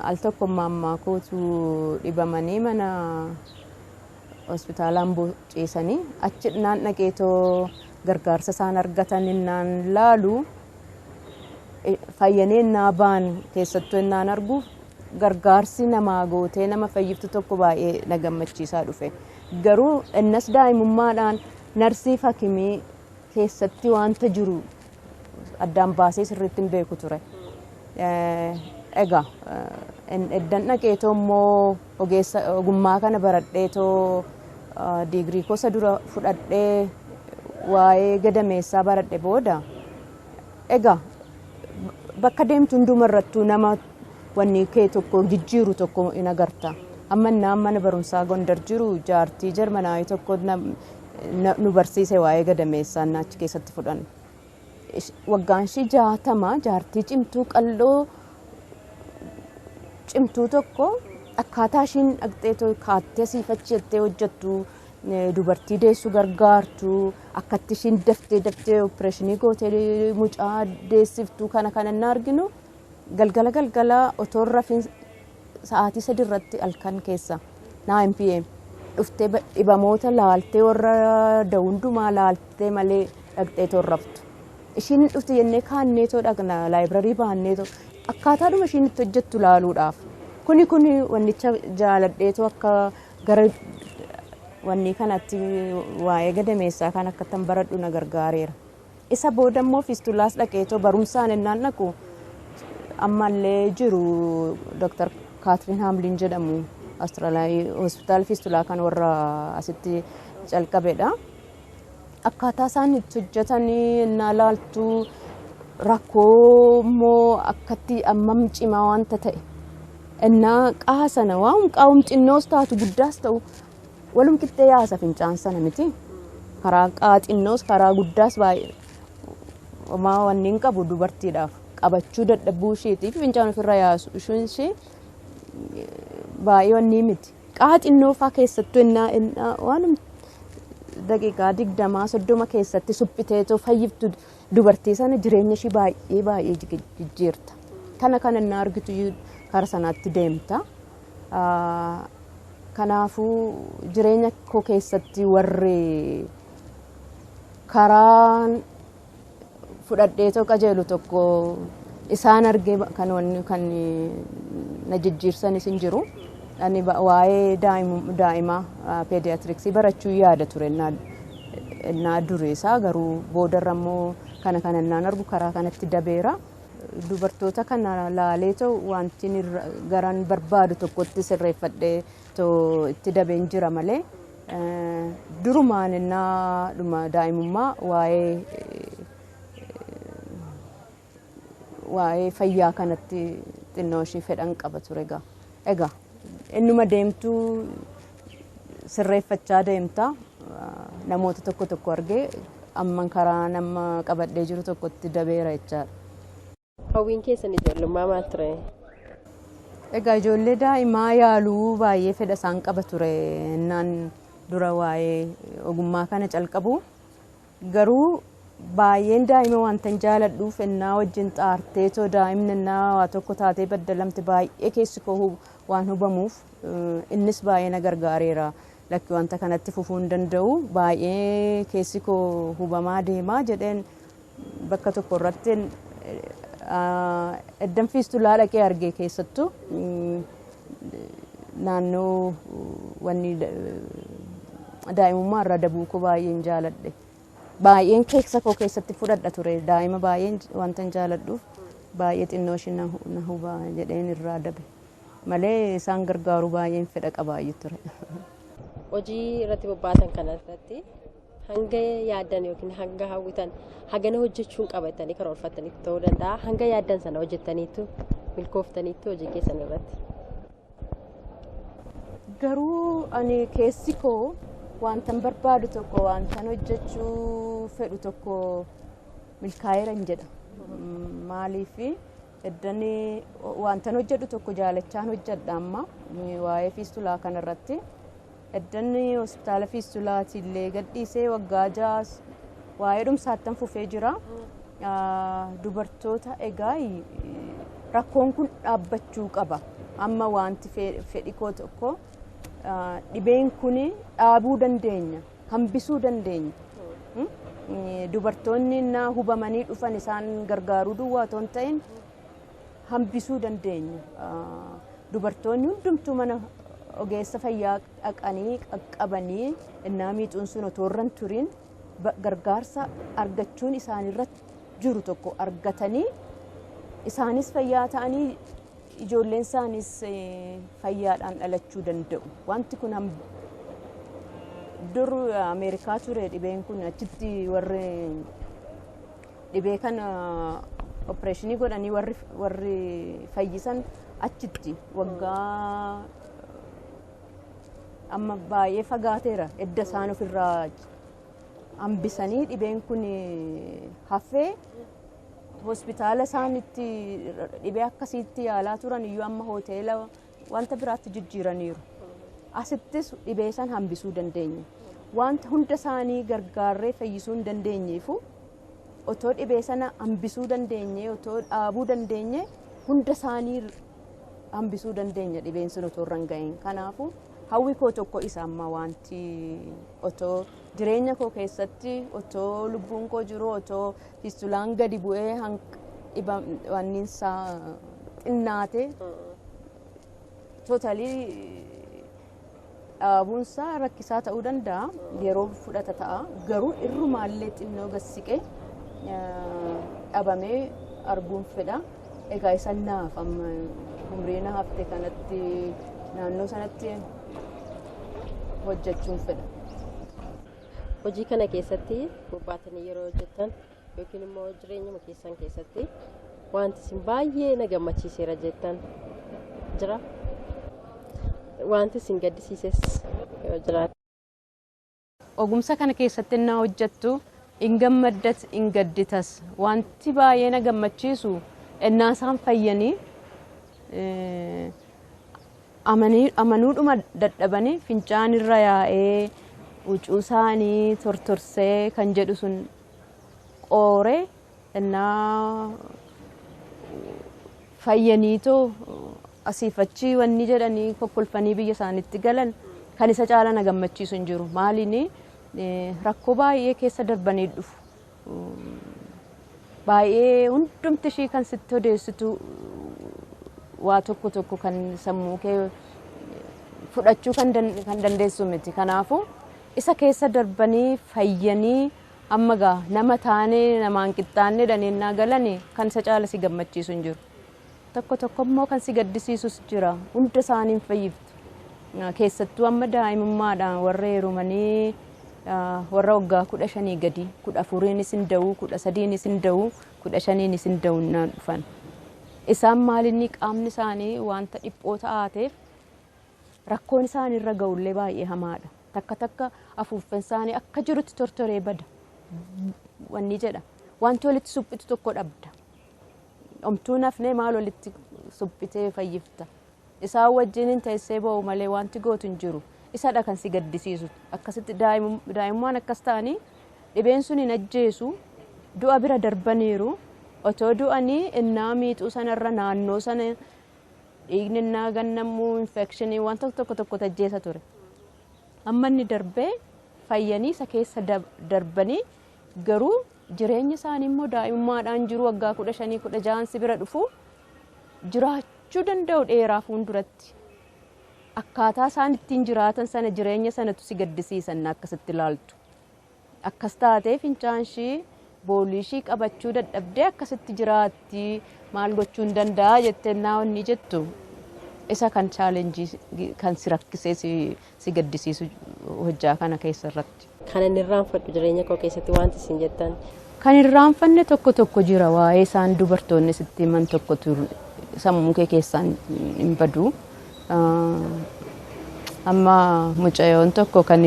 Al tokko mammaa kootu dhibamanii mana hospitaala Amboo ciisanii, achi naan dhaqeetoo gargaarsa isaan argatan innaan laalu, fayyanii innaa ba'an keessattuu innaan argu, gargaarsi namaa gootee nama fayyiftu tokko baay'ee na gammachiisaa dhufe. Garuu innas daa'imummaadhaan narsii hakimii keessatti wanta jiru addaan baasee sirriitti hin beeku ture. Egaa eddan dhaqeetoo immoo ogeessa ogummaa kana baradheetoo digirii kosa dura fudhadhee waa'ee gadameessaa baradhe booda, egaa bakka deemtu hundumarrattuu nama wanni kee tokko jijjiiru tokko in agarta. Amma innaan mana barumsaa Gondar jiru jaartii Jarmanaayii tokko nu barsiise waa'ee gadameessaa achi keessatti fudhanne. Waggaan ishii 60, jaartii cimtuu, qal'oo cimtuu tokko, akkaataa ishiin dhaqxee kaattee asiifachi jettee hojjettu, dubartii deessu gargaartu, akkatti ishiin daftee daftee opereeshinii gootee mucaa deessiftu, kana kana inni arginu galgala galgala otoo rafiin sa'aatii 3 irratti halkan keessa 9 p.m. dhuftee dhibamoota laaltee, warra da'u hundumaa laaltee malee dhaqxee torraftu. Ishiin dhufte jennee kaanneetoo dhaqna, library baanneetoo akkaataadhuma ishiin itti hojjettu laaluudhaaf. Kuni kuni wannicha jaaladheetoo akka gara wanni kanatti waa'ee gadameessaa kan akka tan baradhu na gargaareera. Isa booda immoo Fiistulaas dhaqeetoo barumsaan innaan dhaqu ammallee jiru Dr. Kaatrin Haamlin jedhamu, Awustiraaliyaa hospitaala Fiistulaa kan warra asitti calqabedha. Akkaataa isaan itti hojjetanii innaa laaltu, rakkoo immoo akkatti ammam cimaa wanta ta'e innaa qaha sana waan qaawum xinnoos taatu guddaas ta'u walum qixxee yaasa fincaan sana miti. Karaa qaa xinnoos karaa guddaas baay'ee homaa wanni hin qabu, dubartiidhaaf qabachuu dadhabuu isheetiif fincaan ofirra yaasu isheen ishee baay'ee wanni miti. Qaha xinnoo faa keessattuu innaa waan daqiiqaa 20 30 keessatti suphiteetoo fayyiftu dubartii sana jireenya ishii baay'ee baay'ee jijjiirta. Kana kana innaa argitu kara sanaatti deemta. Kanaafuu jireenya koo keessatti warri karaan fudhadheetoo qajeelu tokko isaan argee kan wanni kan na jijjiirsanis hin jiru. Ani waa'ee daa'imaa pediatrics barachuu yaada ture innaa duri isaa, garuu boodarra immoo kana kana innaan argu karaa kanatti dabeera. Dubartoota kana laalee ta'u wanti garan barbaadu tokkotti sirreeffadhee too itti dabeen jira malee, durumaan innaa dhuma daa'imummaa waa'ee fayyaa kanatti xinnoo ishii fedhan qaba ture egaa. Egaa innuma deemtuu sirreeffachaa deemta, namoota tokko tokko argee amman karaa nama qabadhee jiru tokkotti dabeera jechaadha. Hawwiin keessan ijoollummaa maal ture? Egaa ijoollee daa'imaa yaaluu baay'ee fedha isaan qaba ture innaan dura waa'ee ogummaa kana calqabu. Garuu baay'een daa'ima wanta hin jaaladhuuf, innaa wajjin xaarteetoo daa'imni innaa waa tokko taatee baddalamte baay'ee keessi koo waan hubamuuf, innis baay'ee na gargaareera. Lakki, wanta kanatti fufuu hin danda'u, baay'ee keessi koo hubamaa deemaa jedheen bakka tokko irratti eddan fiistulaa dhaqee argee, keessattuu naannoo wanni daa'imummaa irraa dabuu koo baay'een jaaladhe. Baay'een keessa koo keessatti fudhadha ture, daa'ima baay'een wanta hin jaaladhuuf baay'ee xinnoo ishee na huba jedheen irraa dabe malee isaan gargaaru baay'een fedha qabaayyuu ture. Hojii irratti bobbaatan kana irratti hanga yaaddan yookiin hanga hawwitan hagana hojjechuun qabatanii karoorfatanii ta'uu danda'a. Hanga yaaddan sana hojjettaniitu, milkooftaniitu hojii keessan irratti? Garuu ani keessi koo wantan barbaadu tokko, wantan hojjechuu fedhu tokko milkaa'eera hin jedha. Maaliif, eddan wantan hojjedhu tokko jaalachaan hojjedha. Amma waa'ee fiistulaa kanarratti eddan hospitaala fiistulaati illee gadhiisee waggaa 6 waa'ee dhumsaattan fufee jira. Dubartoota egaa rakkoon kun dhaabbachuu qaba. Amma wanti fedhi koo tokko, dhibeen kun dhaabuu dandeenya, hambisuu dandeenya. Dubartoonni na hubamanii dhufan isaan gargaaruu duwwaa otoo hin ta'in hambisuu dandeenya. Dubartoonni hundumtuu mana ogeessa fayyaa dhaqanii qaqqabanii innaa miixuun sun otoo irra hin turin gargaarsa argachuun isaanirra jiru tokko argatanii, isaanis fayyaa ta'anii ijoolleen isaanis fayyaadhaan dhalachuu danda'u. Wanti kun dur Ameerikaa ture dhibeen kun. Achitti warri dhibee kana opereeshinii godhanii warri fayyisan achitti waggaa amma baay'ee fagaateera. Edda isaan ofirraa hambisanii dhibeen kun hafee, hospitaala isaan itti dhibee akkasiitti yaalaa turan iyyuu amma hoteela wanta biraatti jijjiiraniiru. Asittis dhibee san hambisuu dandeenya. Wanta hunda isaanii gargaarree fayyisuu hin dandeenyeefu, otoo dhibee sana hambisuu dandeenye, otoo dhaabuu dandeenye, hunda isaanii hambisuu dandeenya dhibeen sun otoo irra hin gahin. Kanaafuu hawwi koo tokko isa amma wanti otoo jireenya koo keessatti, otoo lubbuun koo jiru, otoo fiistulaan gadi bu'ee wanniinsaa xinnaate, totally dhaabuunsaa rakkisaa ta'uu danda'a, yeroo fudhata ta'a, garuu irrumaallee xinnoo gassiqee dhabamee arguun fedha. Egaa isan naaf amma umrii na hafte kanatti naannoo sanatti hojjechuun fedha. Hojii kana keessatti bobbaatanii yeroo hojjettan yookiin immoo jireenyuma keessan keessatti wanti isin baay'ee na gammachiiseera jettan jira? Wanti isin gaddisiises yoo jiraate? Ogumsa kana keessatti innaa hojjettu hin gammaddas, hin gadditas. Wanti baay'ee na gammachiisu innaa isaan fayyanii amanuudhuma dadhabanii fincaan irra yaa'ee huccuu isaanii tortorsee kan jedhu sun qooree innaa fayyaniitoo asiif achi wanni jedhanii kokkolfanii biyya isaaniitti galan, kan isa caala na gammachiisu hin jiru. Maaliini, rakkoo baay'ee keessa darbanii dhufu. Baay'ee hundumti ishii kan sitti odeessitu waa tokko tokko kan sammuu kee fudhachuu kan dandeessu miti. Kanaafuu isa keessa darbanii fayyanii amma gaa nama taanee namaan qixxaannee dhaneennaa galanii kan isa caala si gammachiisu hin jiru. Tokko tokko immoo kan si gaddisiisus jira. Hunda isaanii hin fayyiftu. Keessattuu amma daa'imummaadhaan warra heerumanii, warra waggaa 15 gadi, 14iinis hin da'u, 13inis hin da'u, 15inis hin da'u naan dhufan. Isaan maalinni qaamni isaanii wanta dhiphoo ta'aateef rakkoon isaan irra ga'ullee baay'ee hamaadha. Takka takka afuuffen isaanii akka jirutti tortoree bada. Wanni jedha. Wanti walitti suphitu tokko dhabda. Omtuu nafnee maal walitti suphitee fayyifta? Isaan wajjin teessee ba'u malee wanti gootu hin jiru. Isadha kan si gaddisiisu. Akkasitti daa'imummaan akkas ta'anii dhibeen sun hin ajjeesu. Du'a bira darbaniiru. Otoo du'anii innaa miixuu sanarra naannoo sana dhiigni innaa gannamuu infekshinii wanta tokko tokko tajjeesa ture. Amma inni darbee fayyanii isa keessa darbanii garuu jireenya isaanii immoo daa'imummaadhaan jiru waggaa 15 16 si bira dhufu jiraachuu danda'u dheeraa fuulduratti. Akkaataa isaan ittiin jiraatan sana jireenya sanatu si gaddisiisan akkasitti ilaaltu. Akkas taatee fincaan ishii boolii ishii qabachuu dadhabdee akkasitti jiraatti maal gochuu hin danda'a jettee naawwanni jettu isa kan chaalenjii kan si rakkisee si gaddisiisu hojjaa kana keessa irratti. Kan inni irraanfadhu jireenya koo keessatti wanti isin jettan. Kan irraanfanne tokko tokko jira waa'ee isaan dubartoonni sitti himan tokko sammuu kee keessaan hin badu. Amma mucayyoon tokko kan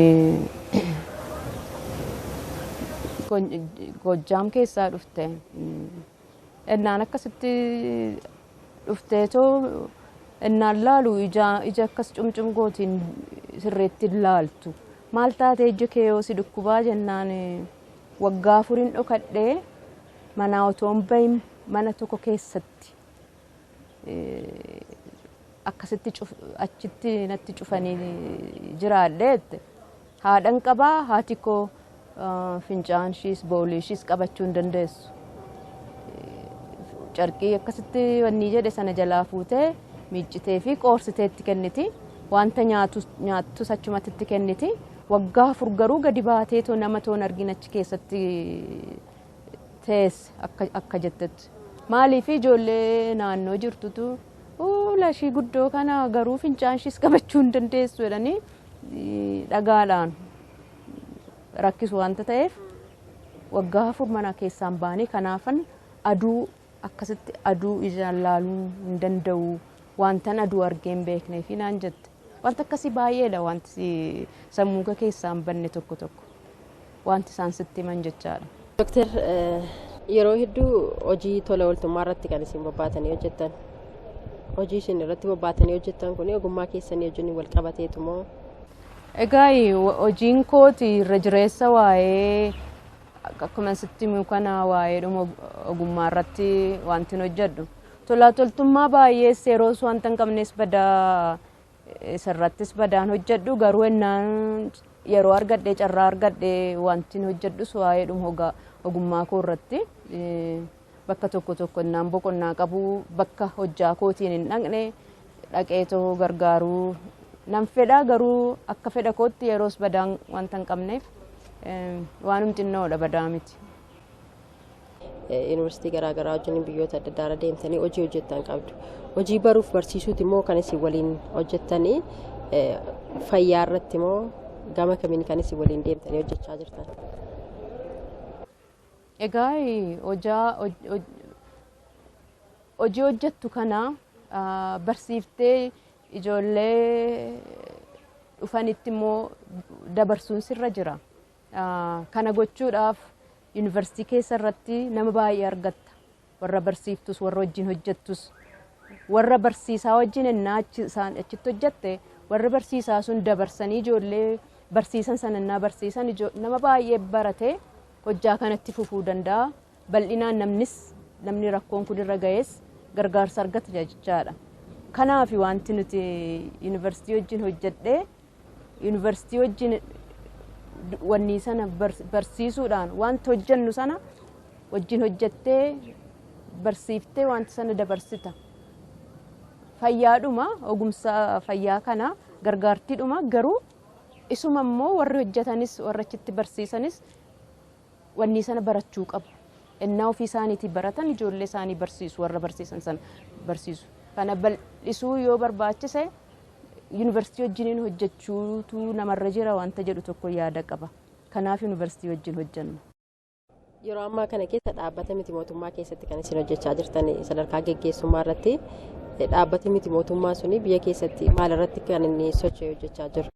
Gojjaam keessaa dhufte. Innaan akkasitti dhufteetoo innaan laalu ija akkas cumcum gootiin sirriitti laaltu. Maal taatee ija kee yoo si dhukkubaa jennaan waggaa 4 dhokadhee manaa otoo hin bahin mana tokko keessatti akkasitti achitti natti cufanii jiraadhee jette. Haadhan qabaa haati koo fincaan ishiis boolii ishiis qabachuu hin dandeessu. Carqii akkasitti wanni jedhe sana jalaa fuutee miiccitee fi qoorsitee itti kenniti. Wanta nyaattus achumatti itti kenniti. Waggaa 4 garuu gadi baatee too nama toon argin achi keessatti teesse akka jettetti. Maaliif ijoollee naannoo jirtutu lashii guddoo kana garuu fincaan ishiis qabachuu hin dandeessu jedhanii dhagaadhaan rakkisu wanta ta'eef waggaa 4 mana keessaan baanii kanaafan aduu akkasitti aduu ijaan laaluu hin danda'u wantan aduu argee hin beeknee fi naan jette. Wanta akkasii baay'eedha wanti sammuu keessaan banne tokko tokko wanti isaan sitti himan jechaadha. Dooktar yeroo hedduu hojii tola ooltummaa irratti kan isin bobbaatanii hojjettan. Hojii isin irratti bobbaatanii hojjettan kun ogummaa keessanii wajjin wal qabateetu moo? Egaa hojiin kooti irra jireessa waa'ee akkuma sitti himu kana waa'ee dhuma ogummaa irratti wanti hojjedhu. Tola toltummaa baay'ees yeroo wanta hin qabnes badaa isarrattis badaan hojjedhu garuu ennaan yeroo argadhee carraa argadhee wanti hojjedhus waa'ee dhuma ogummaa koo irratti bakka tokko tokko ennaan boqonnaa qabu bakka hojjaa kootiin hin dhaqne dhaqeetoo gargaaruu nan fedha garuu akka fedha kootti yeroos badaan wanta hin qabneef waanum xinnoodha badaa miti. Yuunivarsiitii garaagaraa wajjin biyyoota adda addaa irra deemtanii hojii hojjettan qabdu. Hojii baruuf barsiisuuti immoo kan isin waliin hojjettanii fayyaa irratti immoo gama kamiin kan isin waliin deemtanii hojjechaa jirtan? Egaa hojii hojjettu kana barsiiftee ijoollee dhufanitti immoo dabarsuun sirra jira. Kana gochuudhaaf yuunivarsiitii keessa irratti nama baay'ee argatta. Warra barsiiftus, warra wajjin hojjettus, warra barsiisaa wajjin ennaa achitti hojjette warra barsiisaa sun dabarsanii ijoollee barsiisan sana ennaa barsiisan nama baay'ee baratee hojjaa kanatti fufuu danda'a. Bal'inaan namni rakkoon kun irra ga'es gargaarsa argata jechaadha. Kanaaf wanti nuti yuunivarsiitii wajjin hojjedhee yuunivarsiitii wajjin wanni sana barsiisuudhaan wanta hojjennu sana wajjin hojjettee barsiiftee wanta sana dabarsita. Fayyaadhuma ogumsa fayyaa kana gargaartiidhuma garuu isuma immoo warri hojjetanis warra achitti barsiisanis wanni sana barachuu qabu. Ennaa ofii isaaniitii baratan ijoollee isaanii barsiisu warra barsiisan sana barsiisu. Kana bal'isuu yoo barbaachise yuunivarsiitii wajjiniin hojjechuutu namarra jira wanta jedhu tokko yaada qaba. Kanaaf yuunivarsiitii wajjin hojjenna. Yeroo ammaa kana keessa dhaabbata miti mootummaa keessatti kan isin hojjechaa jirtan sadarkaa geggeessummaa irratti dhaabbati miti mootummaa suni biyya keessatti maal irratti kan inni socho'ee hojjechaa jiru?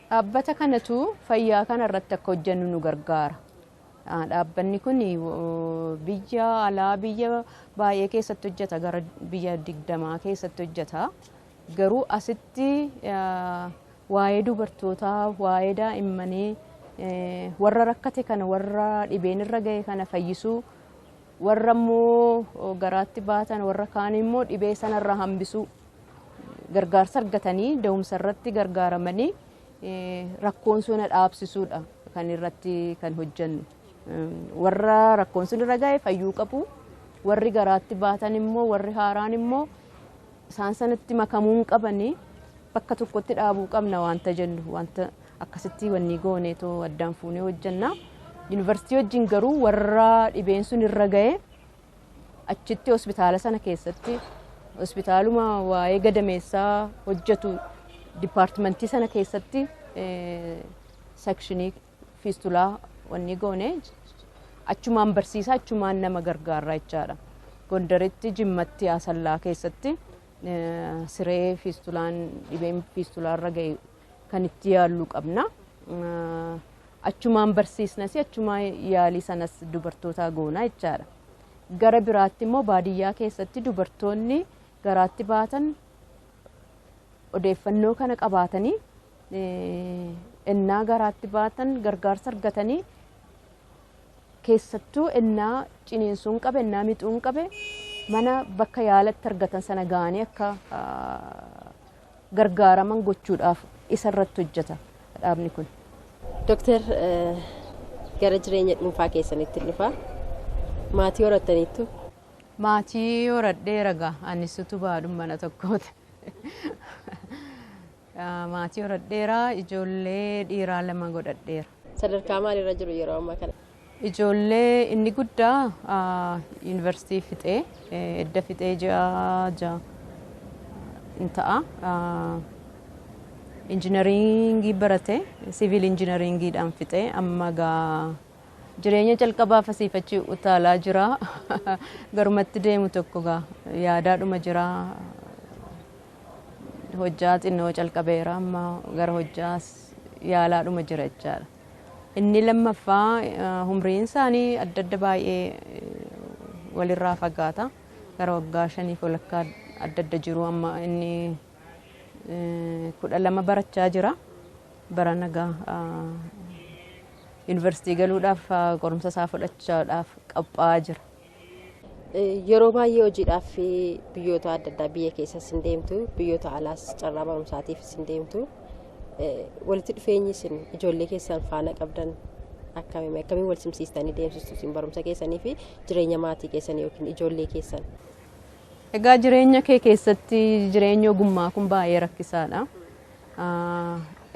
Dhaabbata kanatu fayyaa kana irratti akka hojjennu nu gargaara. Dhaabbanni kun biyya alaa biyya baay'ee keessatti hojjeta gara biyya 20 keessatti hojjeta. Garuu asitti waa'ee dubartootaa, waa'ee daa'immanii warra rakkate kana warra dhibeen irra ga'e kana fayyisuu warra immoo garaatti baatan warra kaan immoo dhibee sanarraa hambisuu Gargaarsa argatanii da'umsa irratti gargaaramanii rakkoon sun dhaabsisuudha kan irratti kan hojjennu. Warra rakkoon sun irra ga'e fayyuu qabu. Warri garaatti baatan immoo, warri haaraan immoo isaan sanatti makamuu hin qabanii, bakka tokkotti dhaabuu qabna wanta jennu, wanta akkasitti wanni gooneetoo addaan fuunee hojjenna. Yuunivarsiitii wajjin garuu warra dhibeen sun irra ga'e achitti hospitaala sana keessatti, hospitaaluma waa'ee gadameessaa hojjetu dipaartimentii sana keessatti, sekshinii fiistulaa wanni goone achumaan barsiisaa, achumaan nama gargaarra jechaadha. Gondaritti, Jimmatti, Asallaa keessatti siree fiistulaan, dhibeen fiistulaa irra ga'e kan itti yaallu qabna. Achumaan barsiisnas, achumaan yaalii sanas dubartoota goona jechaadha. Gara biraatti immoo baadiyyaa keessatti dubartoonni garaatti baatan odeeffannoo kana qabaatanii, ennaa garaatti baatan gargaarsa argatanii, keessattuu ennaa ciniinsuun qabe, ennaa mixuun qabe, mana bakka yaalatti argatan sana ga'anii akka gargaaraman gochuudhaaf isa irratti hojjeta dhaabni kun. Dooktar, gara jireenya dhuunfaa keessanitti dhufa. Maatii horattaniittu? Maatii horadheera gaa, anis utubaadhuma mana tokkooti. Maatii horadheera, ijoollee dhiiraa lama godhadheera. Sadarkaa maalirra jiru yeroo ammaa kana? Ijoollee inni guddaa yuunivarsiitii fixee, edda fixee ji'a 6 in ta'a. Injinariingii barate, siviil injinariingiidhaan fixee, amma gaa jireenya jalqabaaf asiif achi utaalaa jira. Garumatti deemu tokko gaa yaadaadhuma jira. Hojjaa xinnoo calqabeera, amma gara hojjaa yaalaadhuma jira jechaadha. Inni lammaffaa umriin isaanii adda adda, baay'ee walirraa fagaata. Gara waggaa 5f walakkaa adda adda jiru. Amma inni 12 barachaa jira. Bara nagaa yuunivarsiitii galuudhaaf qorumsa isaa fudhachuudhaaf qophaa'aa jira. Yeroo baay'ee hojiidhaaf biyyoota adda addaa biyya keessas hin deemtu, biyyoota alaas carraa barumsaatiifis hin deemtu. Walitti dhufeenyi isin ijoollee keessan faana qabdan akkamiin akkamiin wal simsiistanii deemsistu isin barumsa keessanii fi jireenya maatii keessanii yookiin ijoollee keessan? Egaa jireenya kee keessatti jireenya ogummaa kun baay'ee rakkisaadha.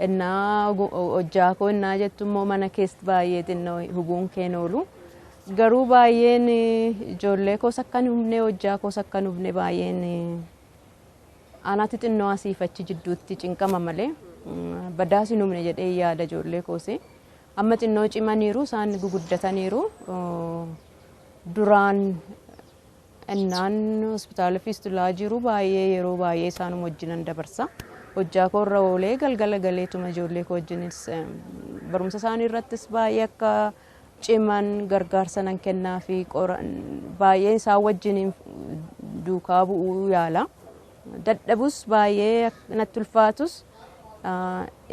Innaa hojjaa koo innaa jettu immoo mana keessa baay'ee xinnoo hubuun keen oolu. Garuu baay'een ijoollee koos akka hin hubne, hojjaa koos akka hin hubne, baay'een anaatti xinnoo asiif achi jidduutti cinqama malee badaas hin hubne jedhee yaada ijoollee koos. Amma xinnoo cimaniiru, isaan guguddataniiru. Duraan innaan hospitaala fiistulaa jiru baay'ee yeroo baay'ee isaanuma wajjinan dabarsa. Hojjaa koo irra oolee galgala galeetuma ijoollee koo wajjinis barumsa isaanii irrattis baay'ee akka ciman gargaarsa nan kennaa fi baay'ee isaan wajjin duukaa bu'uu yaala. Dadhabus, baay'ee natti ulfaatus,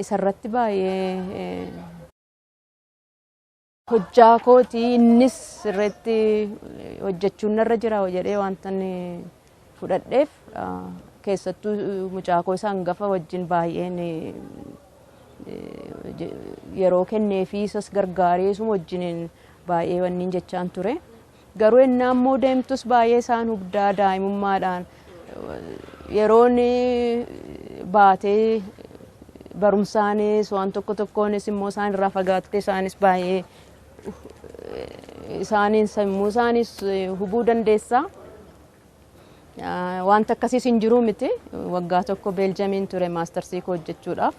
isarratti baay'ee hojjaa kootii innis irratti hojjechuun narra jira jedhee wanta fudhadheef, keessattuu mucaa koo isa hangafa wajjin baay'een yeroo kennee fi isas gargaaree isuma wajjin baay'ee wanniin jechaan ture. Garuu ennaa immoo deemtus baay'ee isaan hubdaa, daa'imummaadhaan yeroon baatee barumsaanis waan tokko tokkoonis immoo isaan irraa fagaattee isaanis baay'ee isaaniin sammuu isaanis hubuu dandeessa. Wanta akkasiis hin jiru miti. Waggaa tokko Beeljamiin ture maastarsii koo hojjechuudhaaf.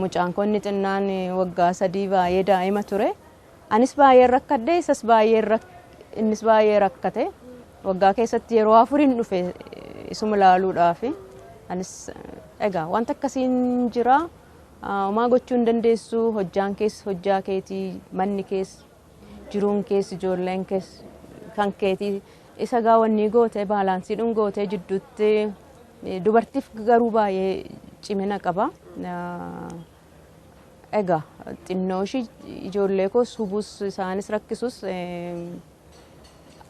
Mucaan koo inni xinnaan waggaa 3, baay'ee daa'ima ture. Anis baay'ee rakkadhe, isas baay'ee, innis baay'ee rakkate. Waggaa keessatti yeroo afuriin dhufe isuma ilaaluudhaaf. Anis egaa wanta akkasiin jira. Homaa gochuu hin dandeessu. Hojjaan keessa hojjaa keetii, manni keessa, jiruun keessa, ijoolleen keessa kan keetii. Isa gaa wanni gootee baalaansiidhaan gootee jidduutti dubartiif garuu baay'ee cimina qaba. Egaa xinnoo ishii ijoollee koos hubus, isaanis rakkisus,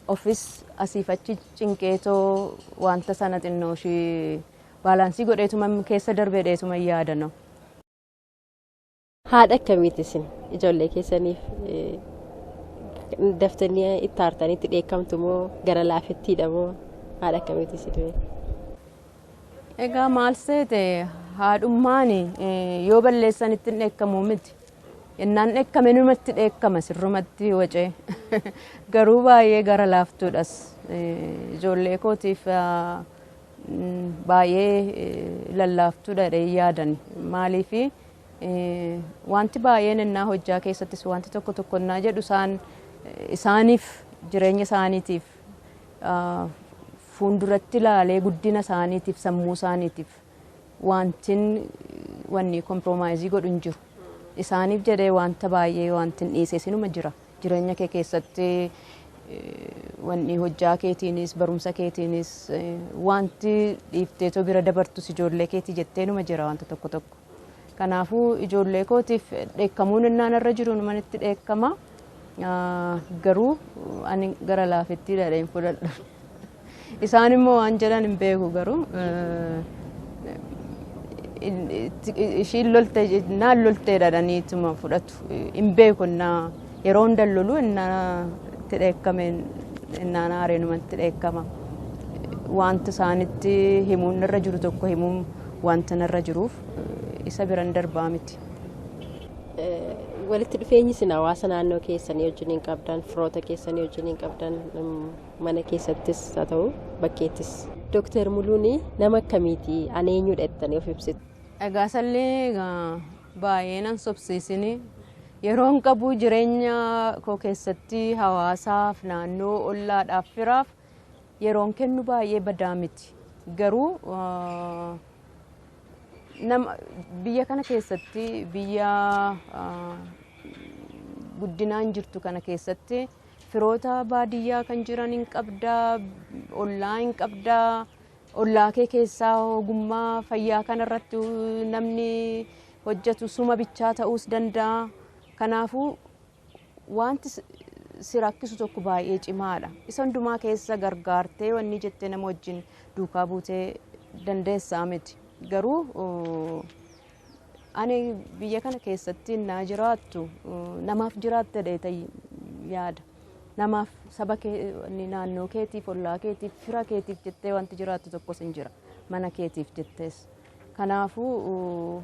ofis asiif achi cinqeetoo wanta sana xinnoo ishii Baalaansii godheetuma keessa darbee dheetuma yaadana. Haadha akkamiiti isin ijoollee keessaniif daftanii itti aartanii itti dheekkamtu moo gara laafettiidha moo haadha akkamiiti isin? Egaa maal seete haadhummaan yoo balleessan ittiin dheekkamuu miti. Innaan dheekkame numatti dheekkama sirrumatti wacee. Garuu baay'ee gara laaftuudhas. Ijoollee kootiif baay'ee lallaaftuudha jedhee yaadan. Maaliif wanti baay'een innaa hojjaa keessattis wanti tokko tokko innaa jedhu isaaniif jireenya isaaniitiif fuulduratti ilaalee guddina isaaniitiif sammuu isaaniitiif wantin wanni komproomaayizii godhu hin jiru. Isaaniif jedhee wanta baay'ee wantin dhiise sinuma jira. Jireenya kee keessatti wanni hojjaa keetiinis barumsa keetiinis wanti dhiifteetoo bira dabartus ijoollee keetii jettee numa jira wanta tokko tokko. Kanaafuu ijoollee kootiif dheekkamuun innaan irra jiru manitti dheekkama. Garuu ani gara laafettii dhadheen fudhadha. Isaan immoo waan jedhan hin beeku garuu ishiin lolte naan loltee dhadhaniituma fudhatu hin beeku innaa yeroo hunda lolu innaa itti dheekkame innaan aareenuma itti dheekkama. Wanta isaanitti himuun irra jiru tokko himuun wanta narra jiruuf isa biran darbaa miti. Walitti dhufeenyi isin hawaasa naannoo keessanii wajjin hin qabdan, firoota keessanii wajjin hin qabdan, mana keessattis haa ta'u bakkeettis. Dooktar Muluun nama akkamiiti? Ani eenyudha jettanii of ibsitu? Egaa sallee baay'ee nan sobsiisini. Yeroon qabu jireenya koo keessatti hawaasaaf, naannoo ollaadhaaf, firaaf yeroon kennu baay'ee badaa miti. Garuu nama biyya kana keessatti biyya guddinaan jirtu kana keessatti firoota baadiyyaa kan jiran hin qabdaa, ollaa hin qabdaa, ollaa kee keessaa ogummaa fayyaa kanarratti namni hojjetu suma bichaa ta'uus danda'a. Kanaafuu wanti si rakkisu tokko baay'ee cimaadha. Isa hundumaa keessa gargaartee wanni jettee nama wajjin duukaa buutee dandeessaa miti. Garuu ani biyya kana keessatti naa jiraattu namaaf jiraatte dheeta yaada. Namaaf saba kee naannoo keetiif ollaa keetiif fira keetiif jettee wanti jiraattu tokkos hin jira. Mana keetiif jettees. Kanaafuu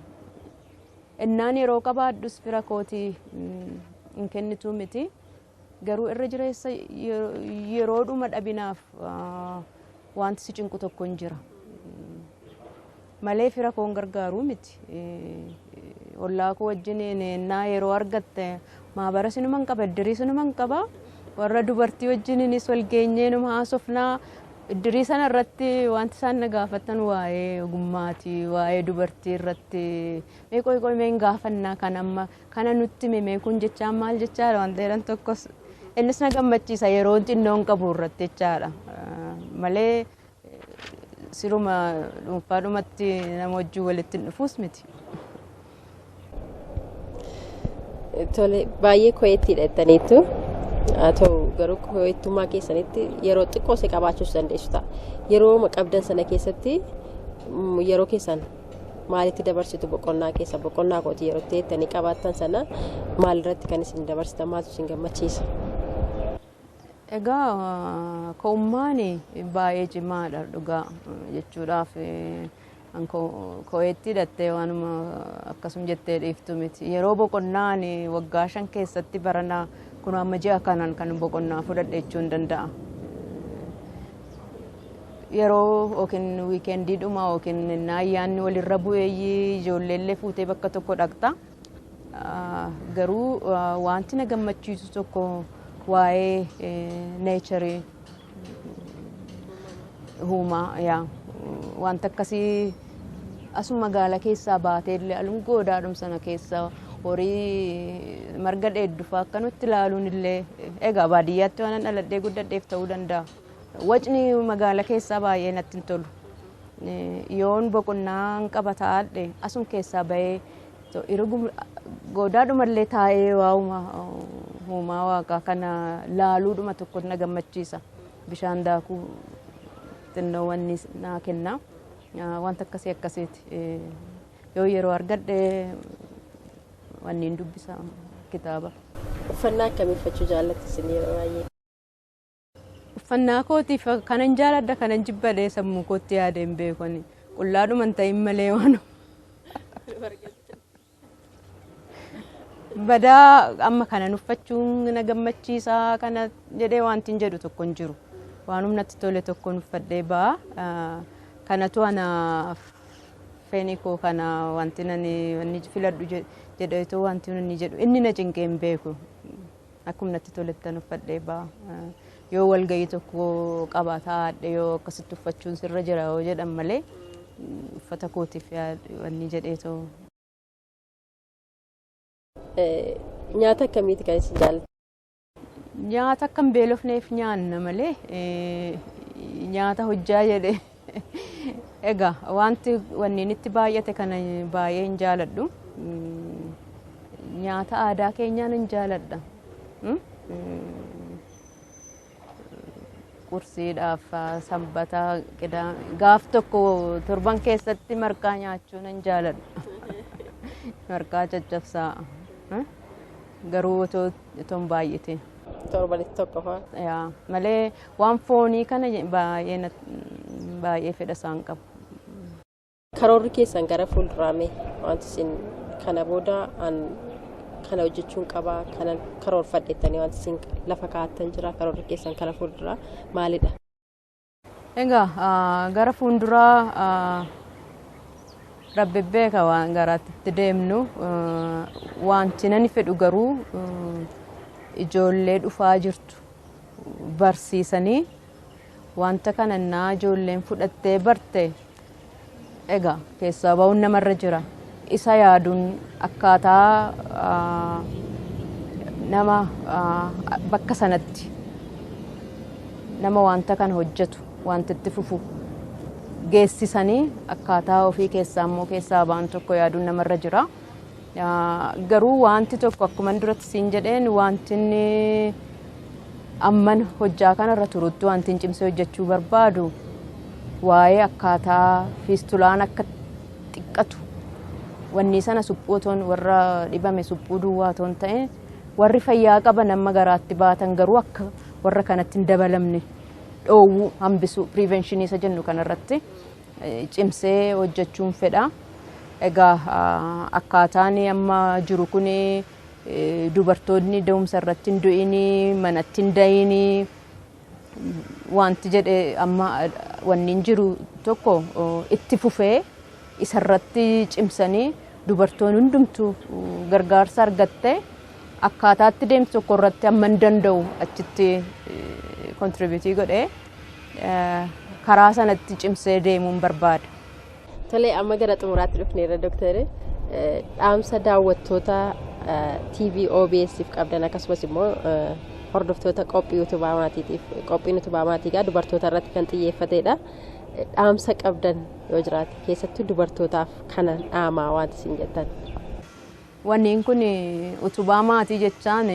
innaan yeroo qabaadhus fira kootii hin kennituu miti. Garuu irra jireessa yeroodhuma dhabinaaf wanti si cinqu tokko hin jira. Malee fira koon gargaaruu miti. Ollaa koo wajjin innaa yeroo argatte maabara sinuman qaba, iddirii sinuman qaba. Warra dubartii wajjininis wal geenyee numa haasofnaa. Iddirii sana irratti wanti isaan na gaafatan waa'ee ogummaati, waa'ee dubartii irratti. Mee qoy qoy mee hin gaafannaa kan amma kana nutti hime mee kun jechaan maal jechaadha wanta jedhan tokkos innis na gammachiisa yeroo xinnoon qabu irratti jechaadha. Malee siruma dhuunfaadhumatti nama wajjin walitti hin dhufuus miti. Tole baay'ee ko'eettiidha jettaniitu. Haa ta'u garuu ko'eettummaa keessanitti yeroo xiqqoo see qabaachuus dandeessu ta'a. Yeroo qabdan sana keessatti yeroo keessan maalitti dabarsitu boqonnaa keessa boqonnaa kooti yeroo jettanii qabaattan sana maalirratti kan isin dabarsitan maaltu isin gammachiisa? Egaa ko'ummaan baay'ee cimaadha dhugaa jechuudhaaf ko'eetti hidhattee waanuma akkasuma jettee dhiiftu miti. Yeroo boqonnaan waggaa 5 keessatti barana kun amma ji'a kanaan kan boqonnaa fudhadhe jechuu hin danda'a. Yeroo yookiin wiikendiidhuma yookiin ayyaanni walirra bu'eeyyii ijoolleellee fuutee bakka tokko dhaqxa. Garuu wanti na gammachiisu tokko waa'ee neecharii uumaa yaa wanta akkasii asuma magaalaa keessaa baatee illee alum goodaadhum sana keessa horii marga dheeddufaa akkanutti ilaaluun illee egaa baadiyyaatti waan dhaladhee guddadheef ta'uu danda'a. Wacni magaalaa keessaa baay'ee natti hin tolu. Yoon boqonnaan qaba taa'adhe asum keessaa bahee goodaadhumallee taa'ee waa'uma uumaa waaqaa kana laaluudhuma tokko na gammachiisa. Bishaan daakuu xinnoo wanni naa kenna. Wanta akkasii akkasiiti. Yoo yeroo argadhe wanniin dubbisa kitaaba. Uffannaa akkamii uffachuu jaallattu isin yeroo baay'ee? Uffannaa kootiif kanan jaaladha, kanan jibbadhee sammuu kootti yaadee hin beeku ani. Qullaadhuma hin ta'in malee waan badaa amma kanan uffachuun na gammachiisaa kana jedhee wanti hin jedhu tokko hin jiru. Waan humnatti tole tokkoon uffadhee ba'a. Kanatu ana fedhii koo kana wanti nani wanni filadhu jedheetoo wanti nani jedhu inni na cinqee hin beeku. Akkuma natti tolettan uffadhee ba'a. Yoo walgahii tokko qaba taa'adhe, yoo akkasitti uffachuun sirra jira yoo jedhan malee, uffata kootiif wanni jedheetoo. Nyaata akkamiiti kan isin jaallattu? Nyaata akka hin beelofneef nyaanna malee nyaata hojjaa jedhe. Egaa wanti wanni itti baay'ate kana baay'ee hin jaaladhu. Nyaata aadaa keenyaan hin jaaladha. Qursiidhaaf sanbata gaaf tokko torban keessatti marqaa nyaachuu nan jaaladha. Marqaa caccabsaa. Garuu otoo hin baay'atin. Torbanitti tokko fa'aa. Malee waan foonii kana baay'ee baay'ee fedha isaan qabu. Karoorri keessan gara fuulduraa mee wanti isin kana booda an kana hojjechuun qaba, kana karoorfadhettanii wanti isin lafa kaa'attan jira? Karoorri keessan kana fuulduraa maalidha? Egaa gara fuulduraa Rabbi beeka waan garaatti deemnu. Wanti nani fedhu garuu ijoollee dhufaa jirtu barsiisanii wanta kana naa ijoolleen fudhattee barte, egaa keessaa ba'uun namarra jira. Isa yaaduun akkaataa nama bakka sanatti nama wanta kana hojjetu, wanta itti fufu geessisanii, akkaataa ofii keessaa immoo keessaa ba'an tokko yaaduun namarra jira. Garuu wanti tokko akkuma duratti siin jedheen, wanti inni amman hojjaa kanarra turutti wanti hin cimsee hojjechuu barbaadu waa'ee akkaataa fiistulaan akka xiqqatu, wanni sana suphuu otoon warra dhibame suphuu duwwaa otoon ta'e, warri fayyaa qaban amma garaatti baatan garuu akka warra kanatti hin dabalamne dhoowwuu, hambisuu, prevention isa jennu kanarratti cimsee hojjechuun fedha. Egaa akkaataan amma jiru kun dubartoonni da'umsa irratti hin du'inii, manatti hin da'inii wanti jedhe amma wanni hin jiru tokko itti fufee isarratti cimsanii dubartoonni hundumtuu gargaarsa argatte akkaataatti deemtu tokko irratti amma hin danda'u achitti contribute godhee karaa sanatti cimsee deemuun barbaada. Tolee, amma gara xumuraatti dhufneerra, doktore. Dhaamsa daawwattoota TV OBS'if qabdan, akkasumas immoo hordoftoota qophii utubaa maatiitiif, qophiin utubaa maatii gaa dubartoota irratti kan xiyyeeffatedha. Dhaamsa qabdan yoo jiraate, keessattuu dubartootaaf kana dhaamaa wanti isin jettan. Wanniin kun utubaa maatii jechaan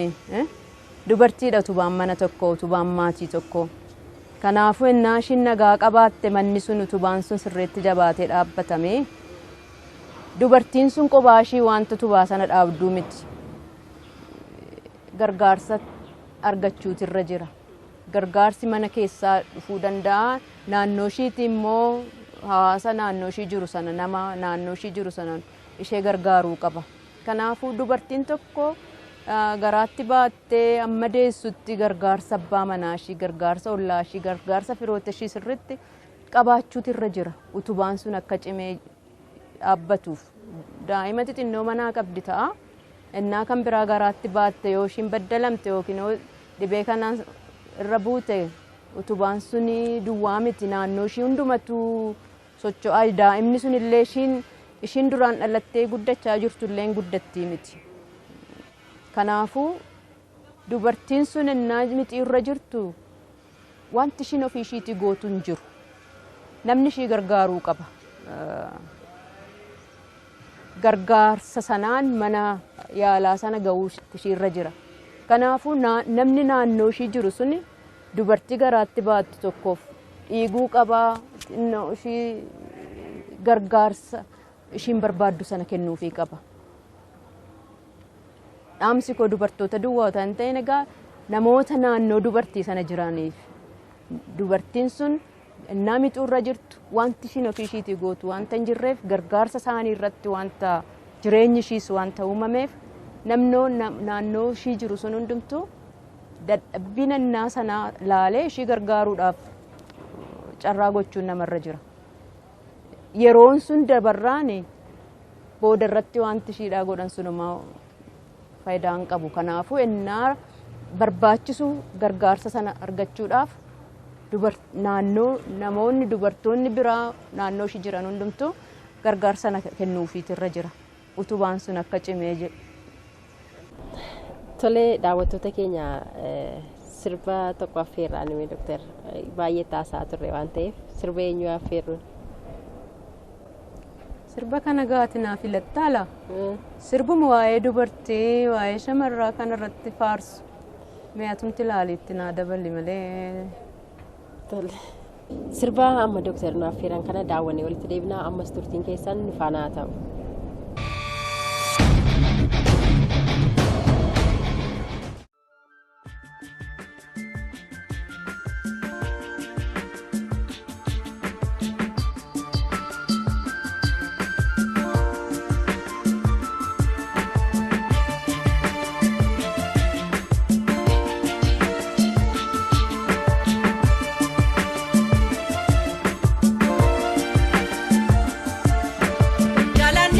dubartiidha, utubaan mana tokko, utubaan maatii tokko. Kanaafuu ennaa ishiin nagaa qabaatte manni sun, utubaan sun sirriitti jabaatee dhaabbatame. Dubartiin sun kophaa ishii wanta utubaa sana dhaabduu miti. Gargaarsa argachuutu irra jira. Gargaarsi mana keessaa dhufuu danda'a. Naannoo ishiitti immoo hawaasa naannoo ishii jiru sana, nama naannoo ishii jiru sana ishee gargaaruu qaba. Kanaafuu dubartiin tokko garaatti baattee amma deessutti gargaarsa abbaa manaa ishii, gargaarsa ollaa ishii, gargaarsa firoota ishii sirriitti qabaachuutu irra jira. Utubaan sun akka cimee dhaabbatuuf. Daa'ima xixinnoo manaa qabdi ta'a. Innaa kan biraa garaatti baatte yoo ishiin baddalamte yookiin yoo dhibee kanaan irra buute, utubaan sun duwwaa miti, naannoo ishii hundumatu socho'aa, daa'imni sun illee ishiin duraan dhalattee guddachaa jirtu illee guddattii miti. Kanaafuu dubartiin sun innaa mixii irra jirtu wanti ishiin ofii ishiitii gootu hin jiru. Namni ishii gargaaruu qaba. Gargaarsa sanaan mana yaalaa sana ga'uu ishii irra jira. Kanaafuu namni naannoo ishii jiru suni dubartii garaatti baattu tokkoof dhiiguu qabaa, xinnoo ishii gargaarsa ishiin barbaaddu sana kennuufii qaba. Dhaamsi koo dubartoota duwwaa otoo hin ta'in egaa namoota naannoo dubartii sana jiraniif, dubartiin sun innaa mixuurra jirtu wanti ishiin ofii ishiitii gootu wanta hin jirreef, gargaarsa isaanii irratti wanta jireenyi ishiis wanta uumameef, namnoo naannoo ishii jiru sun hundumtuu dadhabbii nannaa sanaa laalee ishii gargaaruudhaaf carraa gochuun namarra jira. Yeroon sun dabarraan booda irratti wanti ishiidhaa godhan sunumaa faayidaa hin qabu. Kanaafuu innaa barbaachisu gargaarsa sana argachuudhaaf naannoo namoonni dubartoonni biraa naannoo ishii jiran hundumtuu gargaarsa sana kennuufiitu irra jira. Utubaan sun akka cimee jedhu. Tolee, daawwattoota keenya, sirba tokko affeerraa nimi doktar, baay'ee taasaa turre waan ta'eef sirba eenyu affeerruun? Sirba kana gaati naa filattaala. Sirbuma waa'ee dubartii, waa'ee shamarraa kanarratti faarsu. Mi'aatumti ilaaliitti naa dabali malee. Tole. Sirba amma dooktar nu affeeran kana daawwannee walitti deebinaa, ammas turtiin keessan nu faana haa ta'u. Galanni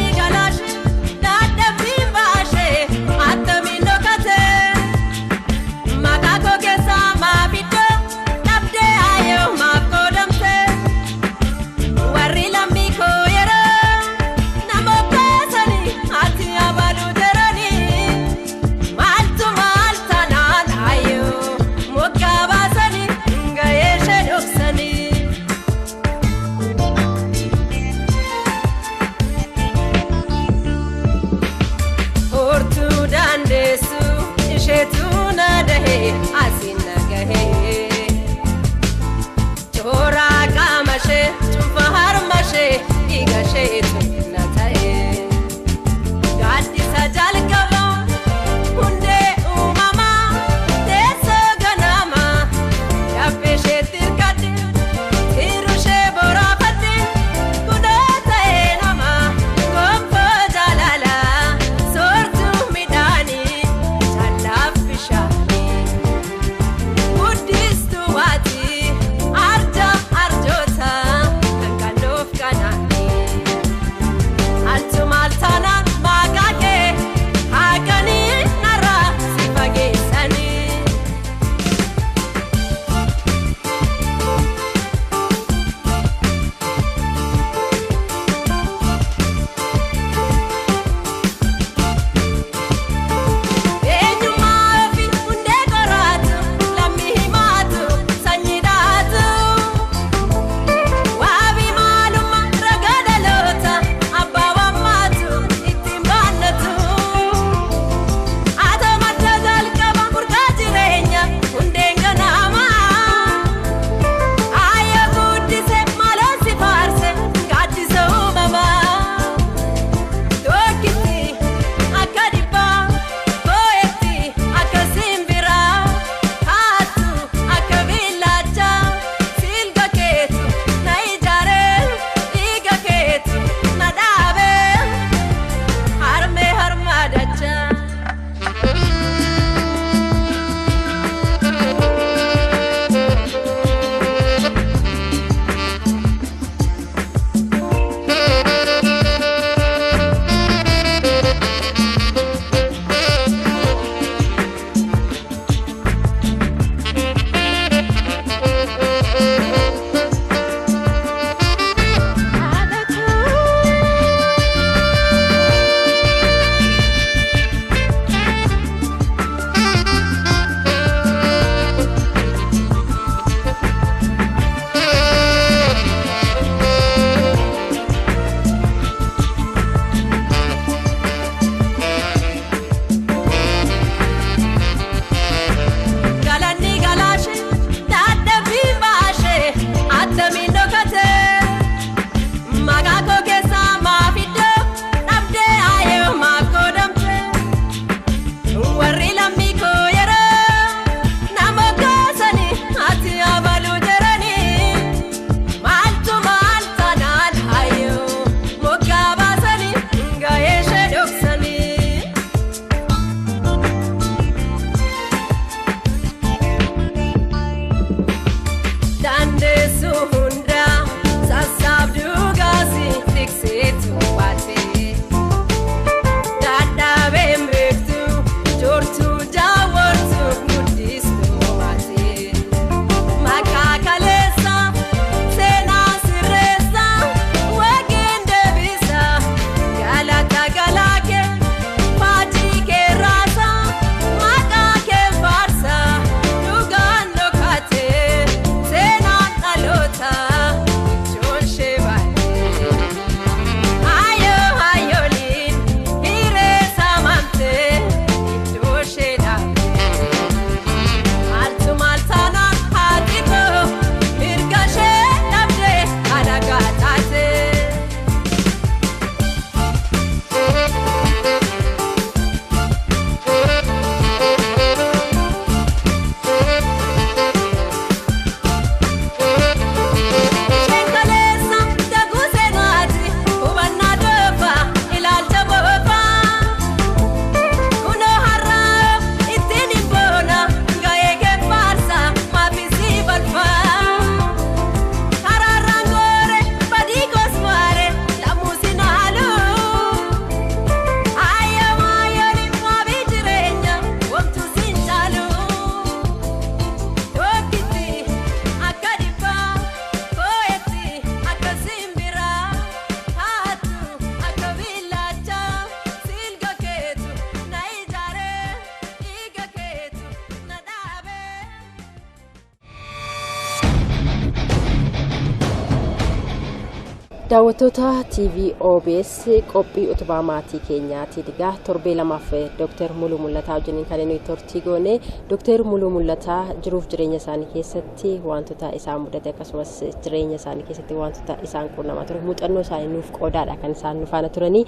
Daawwattoota TV OBS, qophii utubaa maatii keenyaati. Egaa torbee lamaaf Dooktar Muluu Mul'ataa wajjiniin kan inni turtii goone. Dooktar Muluu Mul'ataa jiruuf jireenya isaanii keessatti wantoota isaan mudate, akkasumas jireenya isaanii keessatti wantoota isaan qunnamaa ture, muuxannoo isaanii nuuf qoodaadha kan isaan nu faana turanii.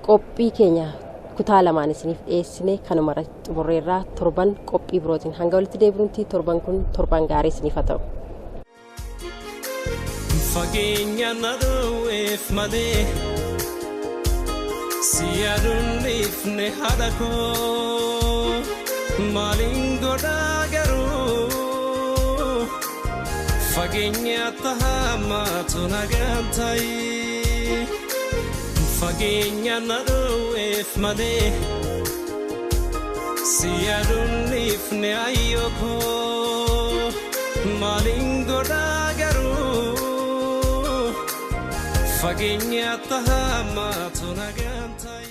Qophii keenya kutaa lamaan isiniif dhiyeessine kanuma irratti xumurreerraa. Torban qophii birootiin hanga walitti deebinutti, torban kun torban gaarii isiniif haa ta'u. Fageenya na dhoowweef malee si yaaduun dhiifne, haadha koo. Maaliin godhaa garuu, fageenya tahaamaatu nagaan ta'ee. Fageenya na dhoowweef malee si yaaduun dhiifne, ayyoo koo. Maaliin godhaa garuu, fageenya tahaamaatu nagaan ta'ee.